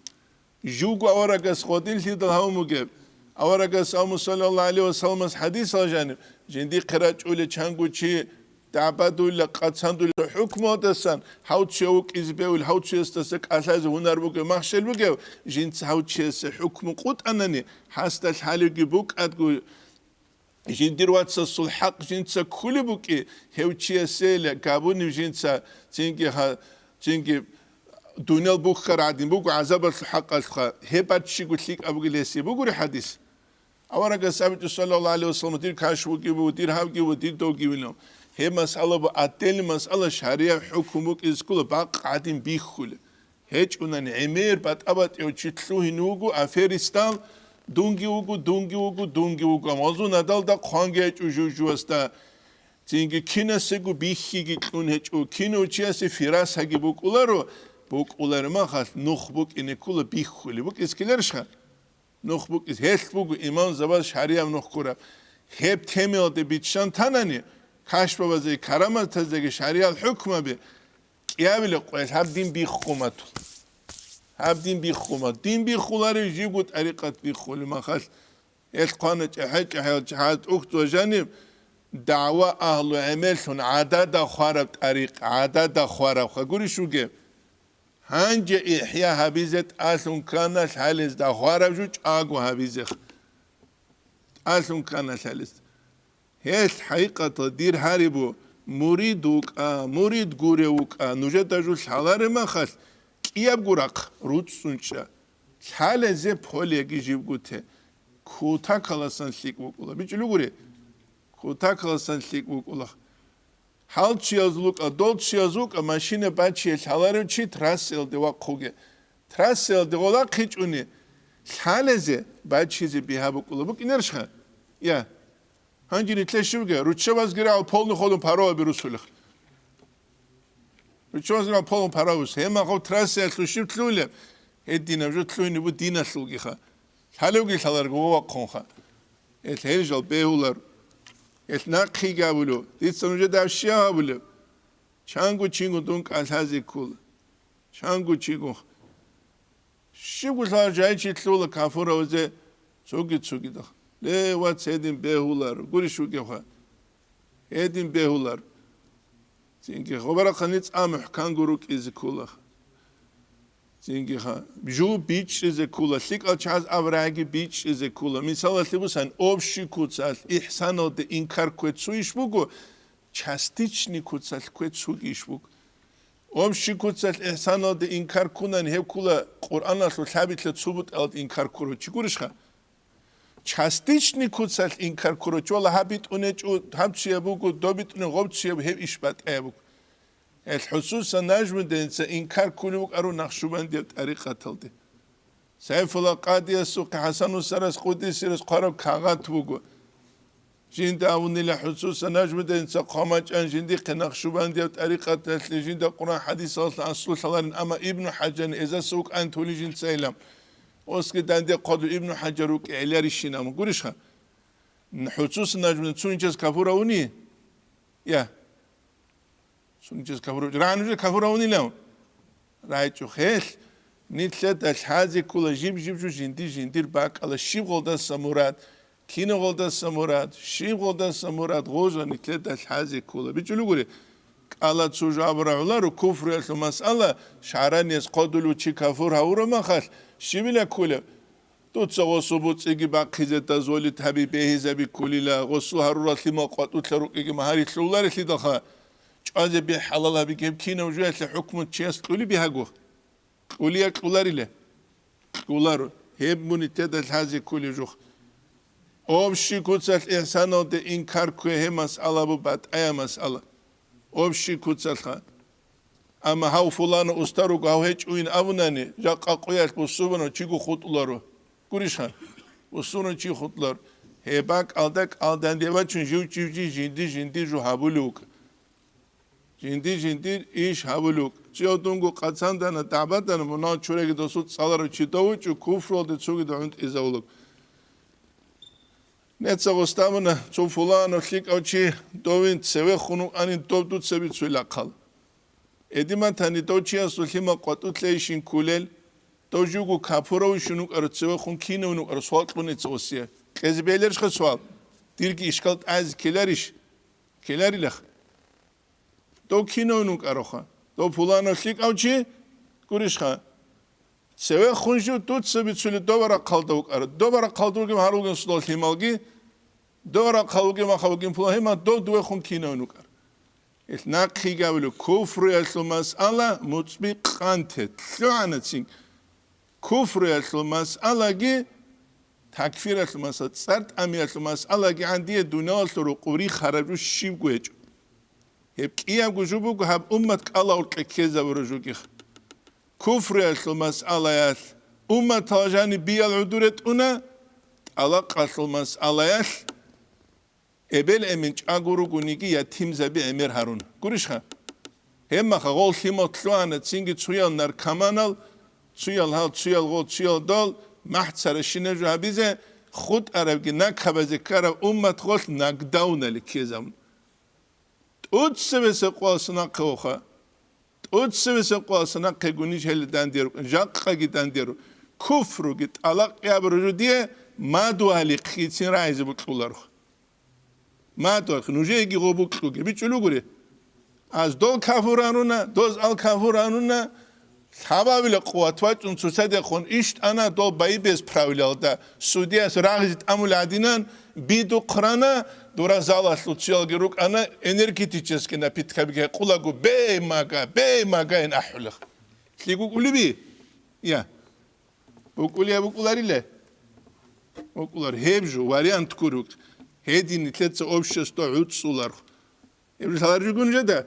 Живго аварагас гъодинлъидал гьавун бугеб. Аварагас абун, саллаллагьу гӀалайгьи ва салламас хӀадисалда жаниб, жиндихъе рачӀулев чанго чи дагӀбадулла, къацандулла хӀукмуялдасан, гьав чияв вукӀизе бегьулев, гьав чиясдаса кӀалъазе гьунар бугев, махщел бугев, жинца гьав чиясе хӀукму къутӀанани, гьасда лъалебги букӀадго, жиндир вацасул хӀакъ жинца кколеб букӀи, гьев чиясейила габунеб жинца, цинги гьа-, цинги дуниял бухьараб гӀадин буго гӀазабалъул хӀакъалъха, гьеб баччиго лъикӀаб бугел гьесие бугури хӀадис. Аварагас абичӀо, саллаллагьу гӀалайгьи ва саллам, дир каш вугев ву, дир гьавги ву, дир довги вилав. Гьеб масъала бу, отдельный масъала, шаригӀат хӀукму букӀизе ккола, бакъ гӀадин бихьулеб. ГьечӀунани гӀемер батӀа-батӀияв чи лъугьин вуго аферистал, дунги вуго, дунги вуго, дунги вуго. Амма гьазул надалда хъванги гьечӀо жув-жувасда. Цинги кинасего бихьиги кьун гьечӀо, кинав чиясе фирасаги букӀуларо, букӀулареб махалъ нух букӀине ккола бихьулеб. БукӀиз ккеларищха? Нух букӀиз, гьелъ буго имамзабаз шаригӀаб нух ккураб. Гьеб темаялде биччан танани, кашфабазеги караматазеги шаригӀал хӀукмаби кӀиабилеб къоялъ гьаб дин биххуматул. Гьаб дин биххумат. Дин биххуларев живго тӀарикъат биххулеб махалъ, гьелъ хъвана чӀахӀи-чӀахӀиял чагӀаз тӀухьдузда жаниб, дагӀва агьлу гӀемерлъун гӀадада хвараб тӀарикъ, гӀадада хварабха гурищ вугеб? Гьанже ихӀя гьабизе тӀалъун ккана лъалезда хвараб жо чӀаго гьабизеха. ТӀалъун ккана лъалезда. Гьелъ хӀакъикъаталда дир гьарибу, мурид вукӀа, мурид гурев вукӀа, нужеда жо лъалареб махалъ, кӀиябго рахъ руцӀцӀун чӀа. Лъалезе полеги живго те. Кутакаласан лъикӀ вукӀула. БичӀчӀулев гури? Кутакаласан лъикӀ вукӀула. Гьалчияз вукӀа, долчияз вукӀа, машина бачие лъаларев чи трассаялде вахъуге. Трассаялде гъолахъичӀони, лъалезе, бачизе бигьа букӀула. БукӀинарищха? Я. Гьанже нилъее щиб бугеб? Руччабазги рагӀул полный ходом пароваби русулех. Руччабазги рагӀул полный паровоз. Гьеб махав трассаялъул щиб лъугьулеб? Гьединаб жо лъугьине бу диналъулгиха. Лъалевги лъаларго ва вахъунха. Гьелъ гьел жал бегьулар. Гьелъ нахъеги абулев, дица нужеда гьаб щай гьабулеб? Чанго чиго дун кӀалъазе ккола. Чанго чиго. Щибго лъалар жай чи лъугьула кафуравазе, Цоги-цогидал. Ле, вац, гьедин бегьулар, гурищ вугевха. Гьедин бегьулар. Цинги хабарахъани цӀа мухӀканго рукӀизе ккола. Цинги ха-, жу бичӀчӀизе ккола, лъикӀал чагӀаз абурагӀиги бичӀчӀизе ккола. Мисалалъе бусан, общий куцалъ ихсаналде инкар ккве цуйищ буго, частичный куцалъ ккве цугийищ буго. Общий куцалъ ихсаналде инкар ккунани гьеб ккола Къуръаналъул лъабилъа цо бутӀалде инкар ккурав чи гурищха? Частичный куцалъ инкар ккурав чи, валла, гьаб битӀун гьечӀо, гьаб цуяб буго, доб битӀун гъоб цуяб, гьеб иш батӀаяб буго. Гьел ХӀусусан Нажмудинца инкар ккулев вукӀарав Нахшубандияб тӀарикъаталде. Сайфулла Къадиясухъе ХӀасан Усарас къудисирас хъвараб кагъат буго. Жинда абунила ХӀусусан Нажмудинца хъвамачӀан жиндихъе Нахшубандияб тӀарикъаталъе жинда Къуръан хӀадисалъ аслу лъаларин, амма Ибну ХӀажарин эзаса вукӀан тули жинцайилан. Осги данде хъваду Ибну ХӀажар вукӀи гӀеларищин, амма гурищха? ХӀусусан Нажмудин цунчияс кафур авуни? Я. Сунчияс кафур, рагӀан нужер кафур гьавунилан? РагӀичӀо хел, нилъеда лъазе ккола жиб-жиб жо жинди-жиндир бакӀала, щиб гъолдаса мурад, кинаб гъолдаса мурад, щиб гъолдаса мурад, гъожа нилъеда лъазе ккола. БичӀулев гури, кӀала цо жо абураб гӀоларо, куфруялъул масъала, шагӀранияс хъодулев чи кафур гьавураб махалъ, щибила кколеб? Дуца гъосул буцӀиги бахъизе дозволить гьаби, бегьизаби кколила, гъосул гьарурал лъимал къватӀулъа рукӀиги магьари лъоларелъидалха, чӀвазе бегь хӀалал гьабиги гьеб кинав жоялъе хӀукму чияс кьули бигьаго? Кьулия кьуларила? Кьуларо. Гьеб мунитеда лъазе ккули жух. Общий куцалъ ихсаналде инкар ккве гьеб масъала бу батӀая масъала. Общий куцалъха. Амма гьав фулана уста руго, гьав гьечӀуин абунани, жакъа къуялъ бусурбанав чиго хутӀуларо. Гурищха? Бусурбанав чи хутӀуларо. Гьеб бакӀалда кӀалданде бачун жив-жив жи жинди-жинди жо гьабулев вукӀа. Жинди-жиндир иш гьабулев вукӀа. Цо дунго къацандана, дагӀбадана, мунагь чураги досул цӀаларав чи дов вучӀу, куфруялде цогидал гӀунтӀизавулев вукӀа. Неца гъостабуна, цо фуланав лъикӀав чи довин цевехун вукӀанин, доб дуца бицуйилахъал. Эдиматани дов чиясул лъимал къватӀулъейищин ккулел, дов живго капуравищун вукӀарав, цевехун кинавин вукӀарав суал кьуница осие. Кьезе белерищха суал? Дирги ишкал тӀазе ккеларищ? Ккеларилаха. Дов кинавин вукӀаравха? Дов пуланав лъикӀав чи? Гурищха? Цевехун жив дуца бицули дова рахъалда вукӀара. Дова рахъалда вугев гьарулгин судал лъималги, дова рахъал вугев махал вугин пулан лъимал, дов дувехун кинавин вукӀара. Ил нахъе гавилу куфруялъул масъала муцӀби къанте лъугӀанацин. Куфруялъул масъалаги, такфиралъул масъала, цӀар тӀамиялъул масъалаги гӀандие дуниялалъул рукъуб рихараб жо щибго гьечӀо. Гьеб кӀиябго жо буго гьаб уммат кӀалауркье ккезабураб жогиха. Куфруялъул масъалаялъ умматалъ жаниб биял гӀодор ретӀуна, тӀалакъалъул масъалаялъ эбел-эмен чӀаго ругониги ятимзаби гӀемер гьаруна. Гурищха? Гьебмаха гъол лъимал лъугьана цинги цуял наркоманал, цуял гьал, цуял гъол, цуял дол, махӀ царащинаб жо гьабизе, хутӀарабги накабазе ккараб уммат гъолъ нагдаунале ккезабун. ТӀуццевесеб къоялъ нахъе воха. ТӀуццевесеб къоялъ нахъего ниж гьеле дандеро, жакъаги дандеро. Куфруги тӀалакъ яб ружу дие мадугьалихъгицин рагӀизе букьуларо. Мадугьалихъ, нужееги гъо букьуге. БичӀулугури. Аз дол кафур гьаруна, доз ал кафур гьаруна, Лъабабила къуват вачӀун цоцадехун иш тӀана дол бои без правилалда, судияс рагъизе тӀамул гӀадинан, бидухъ рана, дура залалъул цоялги рукӀана, энергетический напиткаби гьекъулаго, бей мага, бей мага ин ахӀулехъ. ЛъикӀ букӀулеби? Я. БукӀулеб букӀуларила? БукӀулар. Гьеб жо, вариант гурухъ. Гьедин нилъеца общество гӀуцӀуларх. Гьеб лъаларжугун жеда.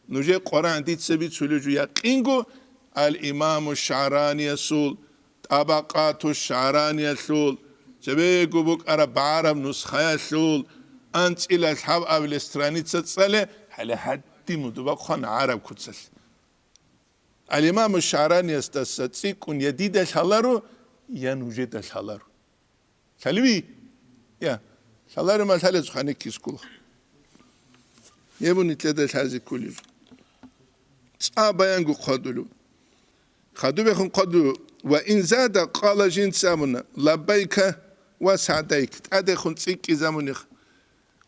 Нужер Къуръан дица бицулев жо якъинго, ал-Имаму ШагӀраниясул, ТӀабакъату ШагӀраниялъул, цебего букӀараб багӀараб нусхаялъул, анцӀила лъабабилеб страница цӀале, гьале гьадин мудуба хъван гӀараб куцалъ. Ал-Имаму ШагӀраниясдаса цӀикӀкӀун я дида лъаларо, я нужеда лъаларо. Лъалеви? Я. Лъаларо ма лъалезухъ гьанеккис ккола. Гьеб нилъеда лъазе кколел. ЦӀа баянго хъвадулев. Хадубехун хъвадулев. Ва ин зада къала жинца абуна, лаббайка, Ва сагӀдайк, тӀадехун цӀикӀкӀизабуних.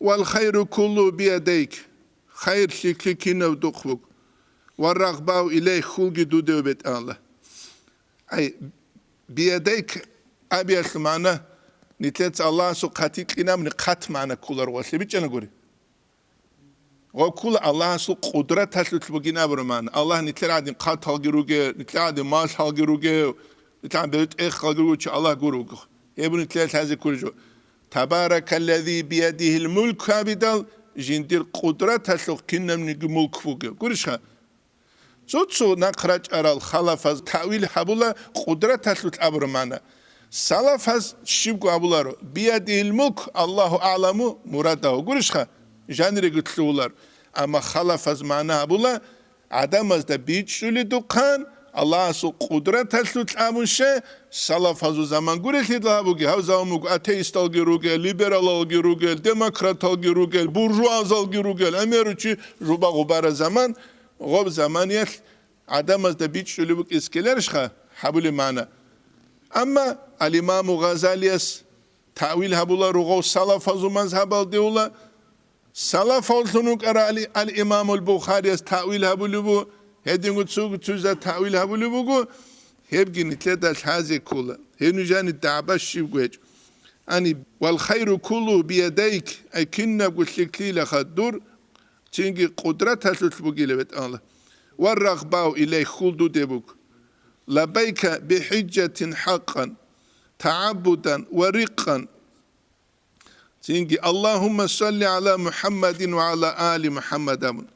Вал хайру куллу биядайк, хайр лъикӀлъи кинаб духъ буго. Ва рагъбау илайх, хьулги дудев, БетӀалла. Ай, биядайк абиялъул магӀна, нилъеца Аллагьасул хъатикь кьинабни хъат магӀна кколаро, валъе бичӀчӀана гури. Гъоккула Аллагьасул къудраталъулъ бугин абураб магӀна. Аллагь нилъер гӀадин хъаталги ругев, нилъер гӀадин малъалги ругев, нилъер гӀадин бетӀерхъалги ругев чи Аллагь гуро вуго. Гьеб нилъер лъазе ккурищ жо. Табаракаллази биядихил мулк абидал, жиндир къудраталъухъ кинабниги мулк бугев. Гурищха? Цо-цо нахъ рачӀарал халафаз таъвил гьабула къудраталъулъ абураб магӀна. Салафаз щибго абуларо: «Биядихил мулк, Аллагьу аъламу мурадагьу». Гурищха? Жаниреги лъугьулар. Амма халафаз магӀна гьабула: «ГӀадамазда бичӀчӀуледухъан Аллагьасул къудраталъулъ», абун щай, салафазул заман гурелъидал гьабуги, гьав заман буго атеисталги ругел, либералалги ругел, демократалги ругел, буржуазалги ругел, гӀемеру чи жуба-гъубара заман, гъоб заманиялъ гӀадамазда бичӀчӀулеб букӀиз ккеларищха гьабулеб магӀна? Амма ал-Имаму Гъазалияс таъвил гьабула ругъов салафазул мазгьабалде ула, салафаллъун вукӀарал ал-Имамул Бухарияс таъвил гьабулеб бу, гьединго цо-, цояз таъвил гьабулеб буго, гьебги нилъеда лъазе ккола. Гьеб нужани дагӀба щибго гьечӀо. Ани, вал хайру куллу биядайк, ай кинабго лъикӀлъи лъаха дур, цинги къудраталъулъ бугила, БетӀалла. Ва рагъбау илайх, хьул дудеб буго. Лаббайка бихӀижжатин хӀакъан, тагӀаббудан ва рикъан. Цинги: «Аллагьумма салли гӀала МухӀаммадин ва гӀала али МухӀаммад», – абун.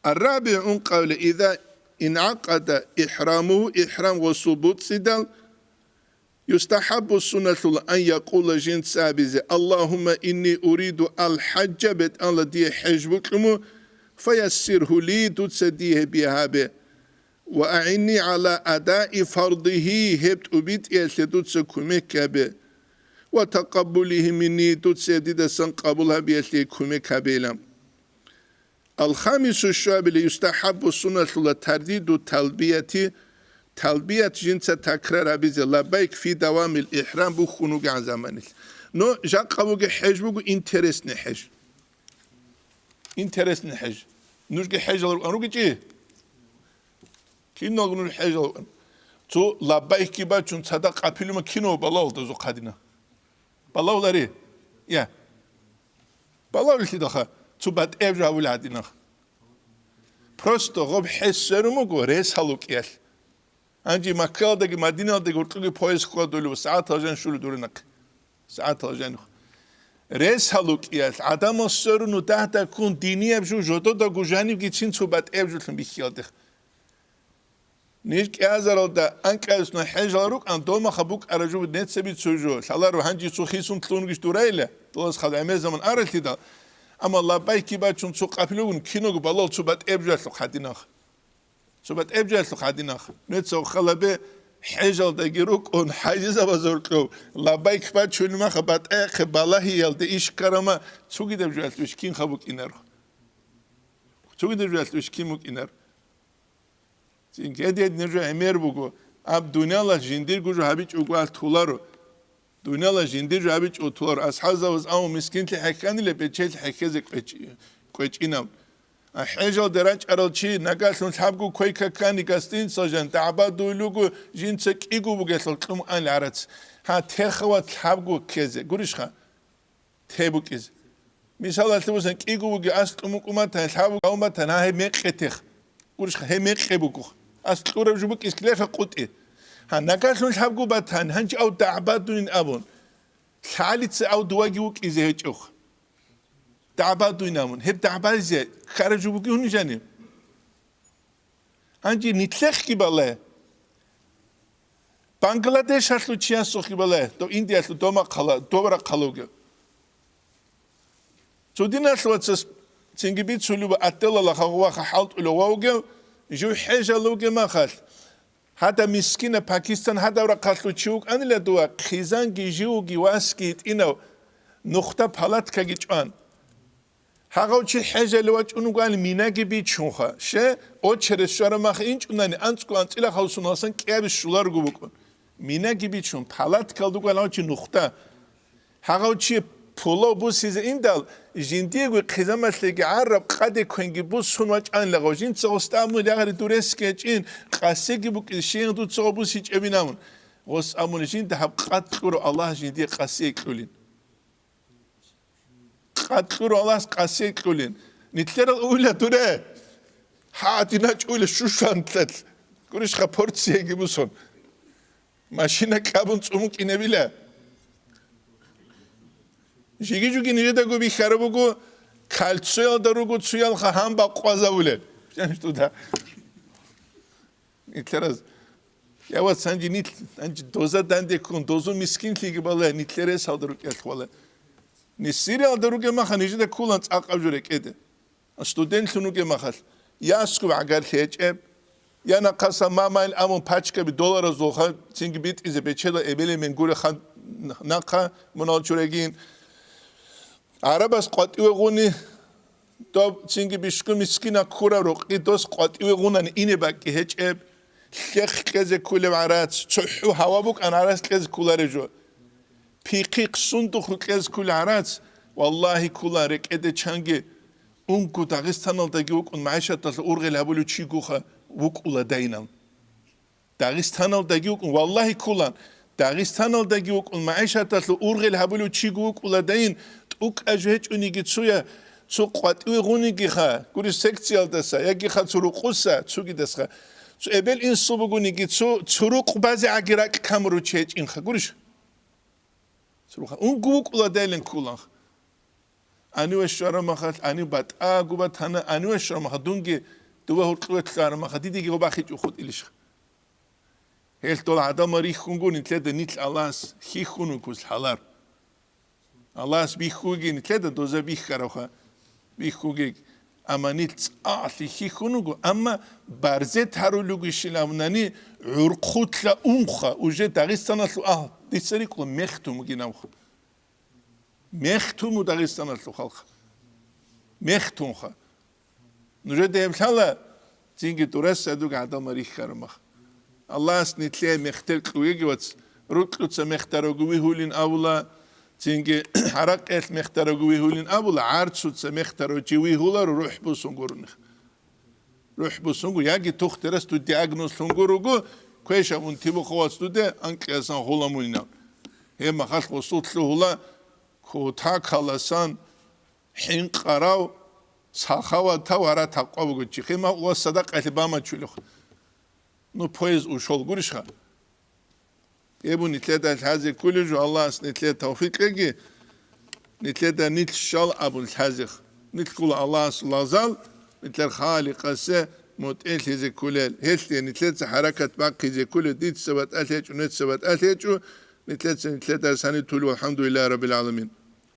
АррабигӀ ункъабила, иза ингӀакъада ихӀрамугьу, ихӀрам гъосул буцӀцӀидал, юстахӀаббу, сунналъула, ан якъула, жинца абизе: «Аллагьумма инни уриду ал-хӀажжа», БетӀалла, дие хӀеж букьуму, «фаяссиргьу ли», дуца дие гьеб гьабе. «Ва агӀинни гӀала адаи фардигьи», гьеб тӀубитӀиялъе дуца кумек гьабе. «Ва такъаббулигьи минни», дуца дидасан къабул гьабиялъе кумек гьабейилан. Ал-хамису, щуабила, юстахӀаббу, сунналъула, тардиду талбияти, талбият жинца такрар гьабизе, лаббайк фи давамил ихӀрам, бухьун вугегӀан заманилъ. Но жакъа бугеб хӀеж буго интересный хӀеж. Интересный хӀеж. Нужги хӀежал рукӀан ругичӀи? Киналго нуж хӀежал рукӀан. Цо лаббайкги бачун цадахъ къапилума кино балагьулдазухъ гьадина. Балагьулари? Я. Балагьулелъидалха, цо батӀияб жо гьавулел гьадинах. Просто гъоб хӀеж сверун буго рес гьалукӀиялъ. Гьанже Маккаялдаги Мадинаялдаги гьоркьоги поезд хьвадулев, сагӀатал жан щулев дуринахъе. СагӀатал жан. Рес гьалукӀиялъ гӀадамал сверуну дагьдаккун динияб жо жододаго жанибгицин цо батӀияб жолъун бихьиялдех. Ниж кӀиазаралда анкьаялъуна хӀежал рукӀан, домаха букӀара жо нецаби цо жо, лъаларо гьанже цо хисун лъунгищ дурайила, долас хадур гӀемер заман аралъидал, амма лаббайкги бачун цо къапилугун киного балал цо батӀеб жоялъухъ гьадинах. Цо батӀеб жоялъухъ гьадинах. Нуца халабе хӀежалдаги рукӀун, хӀажизабазоркьов лаббайк бачунмаха батӀаякъе балагьиялде иш ккарама, цогидаб жоялъ виш кин хабукӀинар. Цогидаб жоялъ виш кин букӀинар. Цинги гьединаб жо гӀемер буго, аб дунялалъ жиндирго жо гьабичӀого алъ толаро. Дунялалъ жиндир жо гьабичӀого толаро. АсхӀабзабаз абун мискинлъи хӀехьанила бечелъи хӀехьезе кӀвечӀ-, кӀвечӀинаб. А хӀежалде рачӀарал чи, нагалъун лъабго койка ккани гостиницал жан, дагӀба дуй луго, жинца кӀиго бугелъул кьун ан гӀарац. Гьа, терхават лъабго ккезе. Гурищха? Те букӀизе. Мисалалъе бусан, кӀиго буги аскӀ мукӀуматан, лъабу гавматан, гьа, гьеб мекъи тех. Гурищха, гьеб мекъи буго. АскӀ кьураб жо букӀис килерха къутӀи. Гьа, нагалъун лъабго батан, гьанчи ав дагӀбадунин абун. Лъалица ав дуваги вукӀизе гьечӀох. ДагӀбадуйин абун. Гьеб дагӀбазе ккараб жо бугев нижани? Гьанже нитлъехъги балай. Бангладешалъул чиясухъги балай. Дов Индиялъул дома хъала, довра хъалугев. Цо диналъ вацас цинги бицулев ва атделала хагъуваха хӀалтӀулев вавгев, жив хӀежалугев махалъ. Гьада мискина Пакистан гьадав рахъалъув чи вукӀанила дова, хъизанги живги васги гьитӀинав нухда палаткаги чӀван. Гьагъав чи хӀежалев вачӀун вугоан минаги бичунха. Ще, очерес щвараб мах инчӀунани анцӀго анцӀила халсун гьасан кӀиабис щуларго букӀун. Минаги бичун, палаткал дугоан гьав чи нухда. Гьагъав чи пулав бусизе индал, жиндиего хъизамалъеги гӀараб къаде квенги бусун вачӀанила гъав. Жинца гъосда абун рагъари дуресги гьечӀин, къасиги букӀин, щиян дуца гъов бусичӀебин абун. Гъос абуни жинда гьаб къад кьурав Аллагь жиндие къасие кьулин. Къад кьурав Аллагьас къасие кьулин. Нилъерал уйла дуре. ХӀадина чӀуйла шушантлъал. Гурищха порцияги бусун. Машина кьабун цӀумукӀинабила. Жиги-жуги нижедаго бихьараб буго, кольцоялда руго цуялха гьанба къвазавулел. Нилъераз. Я, вац, гьанже нилъ, гьанже доза данде ккун, дозу мискинлъиги бала, нилъер ресалда рукӀелъ вала. Нисириялда ругеб маха нижеда ккулан цӀакъаб жо рекӀеде. Студентлъун вугеб махалъ, ясгу гӀагарлъи гьечӀеб, я нахъасан мамайл абун пачкаби долларазулха цинги битӀизе бечедал эбел-эмен гуреха нахъа мунал чурегин. ГӀарабас къватӀиве гъуни, доб цинги бищгу мискина ккураб рукъи дос къватӀиве гъунани ине бакӀи гьечӀеб, лъехъ кьезе ккулеб гӀарац, цохӀо гьава букӀан гӀарац кьезе ккулареб жо. Пихъихъ сундухъ кьезе ккулеб гӀарац, валлагьи, ккулан рекӀеде чанги, унго Дагъистаналдаги вукӀун магӀишаталъ ургъел гьабулев чигоха вукӀуладайинал. Дагъистаналдаги вукӀун, валлагьи, ккулан. Дагъистаналдаги вукӀун, магӀишаталъул ургъел гьабулев чиго вукӀуладайин, тӀукӀа жо гьечӀониги цуя, цо къватӀиве гъунигиха, гурищ, секциялдаса, ягиха цо рукъуса, цугидасха. Цо эбел-инсул бугониги, цо, цо рукъ базе гӀаги ракь камурав чи гьечӀинха, гурищ? Цо рукъ-, унго вукӀуладайилан ккуланха. Гьаниве щвараб махалъ, гьанив батӀаго батана, гьаниве щвараб махалъ, дунги дова гьоркьове лъугьараб махалъ, дидеги гъо бахичӀого хутӀилищха. Гьелъ дол гӀадамал рихьунгун нилъеда нилъ Аллагьас хьихьун вукӀулъ гьалар. Аллагьас бихьуги нилъеда доза бихьаравха, бихьуги. Амма нилъ цӀакълъи хьихьун вуго, амма барзет гьарулев вугищилавнани гӀурхъулъа унха, уже Дагъистаналъул агь, дица рикӀкӀула мехтун вугинавха. Мехтун ву Дагъистаналъул халкъ. Мехтунха. Нужеда гьеб лъала, цинги дурас гӀадуги гӀадамал рихьараб мах. Аллагьас нилъее мехтер кьугеги, вац, рукьуца мехтарав вугин абула, цинги гьаракьалъ мехтарав вугин абула, гӀарцуца мехтарав чи вугуларо рухӀ бусун гурони. РухӀ бусунго, яги тухтерас дур диагноз лъунго руго, квешаб унти бухъа вац дуде, анкьиясан гъула муйнаб. Гьеб махалъ гъусул лъугьула, кутакаласан хӀинкъарав, сахаватав ва ратакъва буго чи. Гьеб махалъ ва садакъалъе бамачулев. Ну, поезд ушол гурищха? Гьеб нилъеда лъазе кколеб жо, Аллагьас нилъее тавфикъ кьеги, нилъеда нилъ щал абун лъазех. Нилъ ккола Аллагьасул лагъзал, нилъер Халикъасе мутӀигӀлъизе кколел. Гьелъие нилъеца хӀаракат бахъизе кколел, дица батӀалъи гьечӀо, нуеца батӀалъи гьечӀо, нилъеца нилъеда сани тулев, алхӀамдулиллагьи раббил гӀаламин.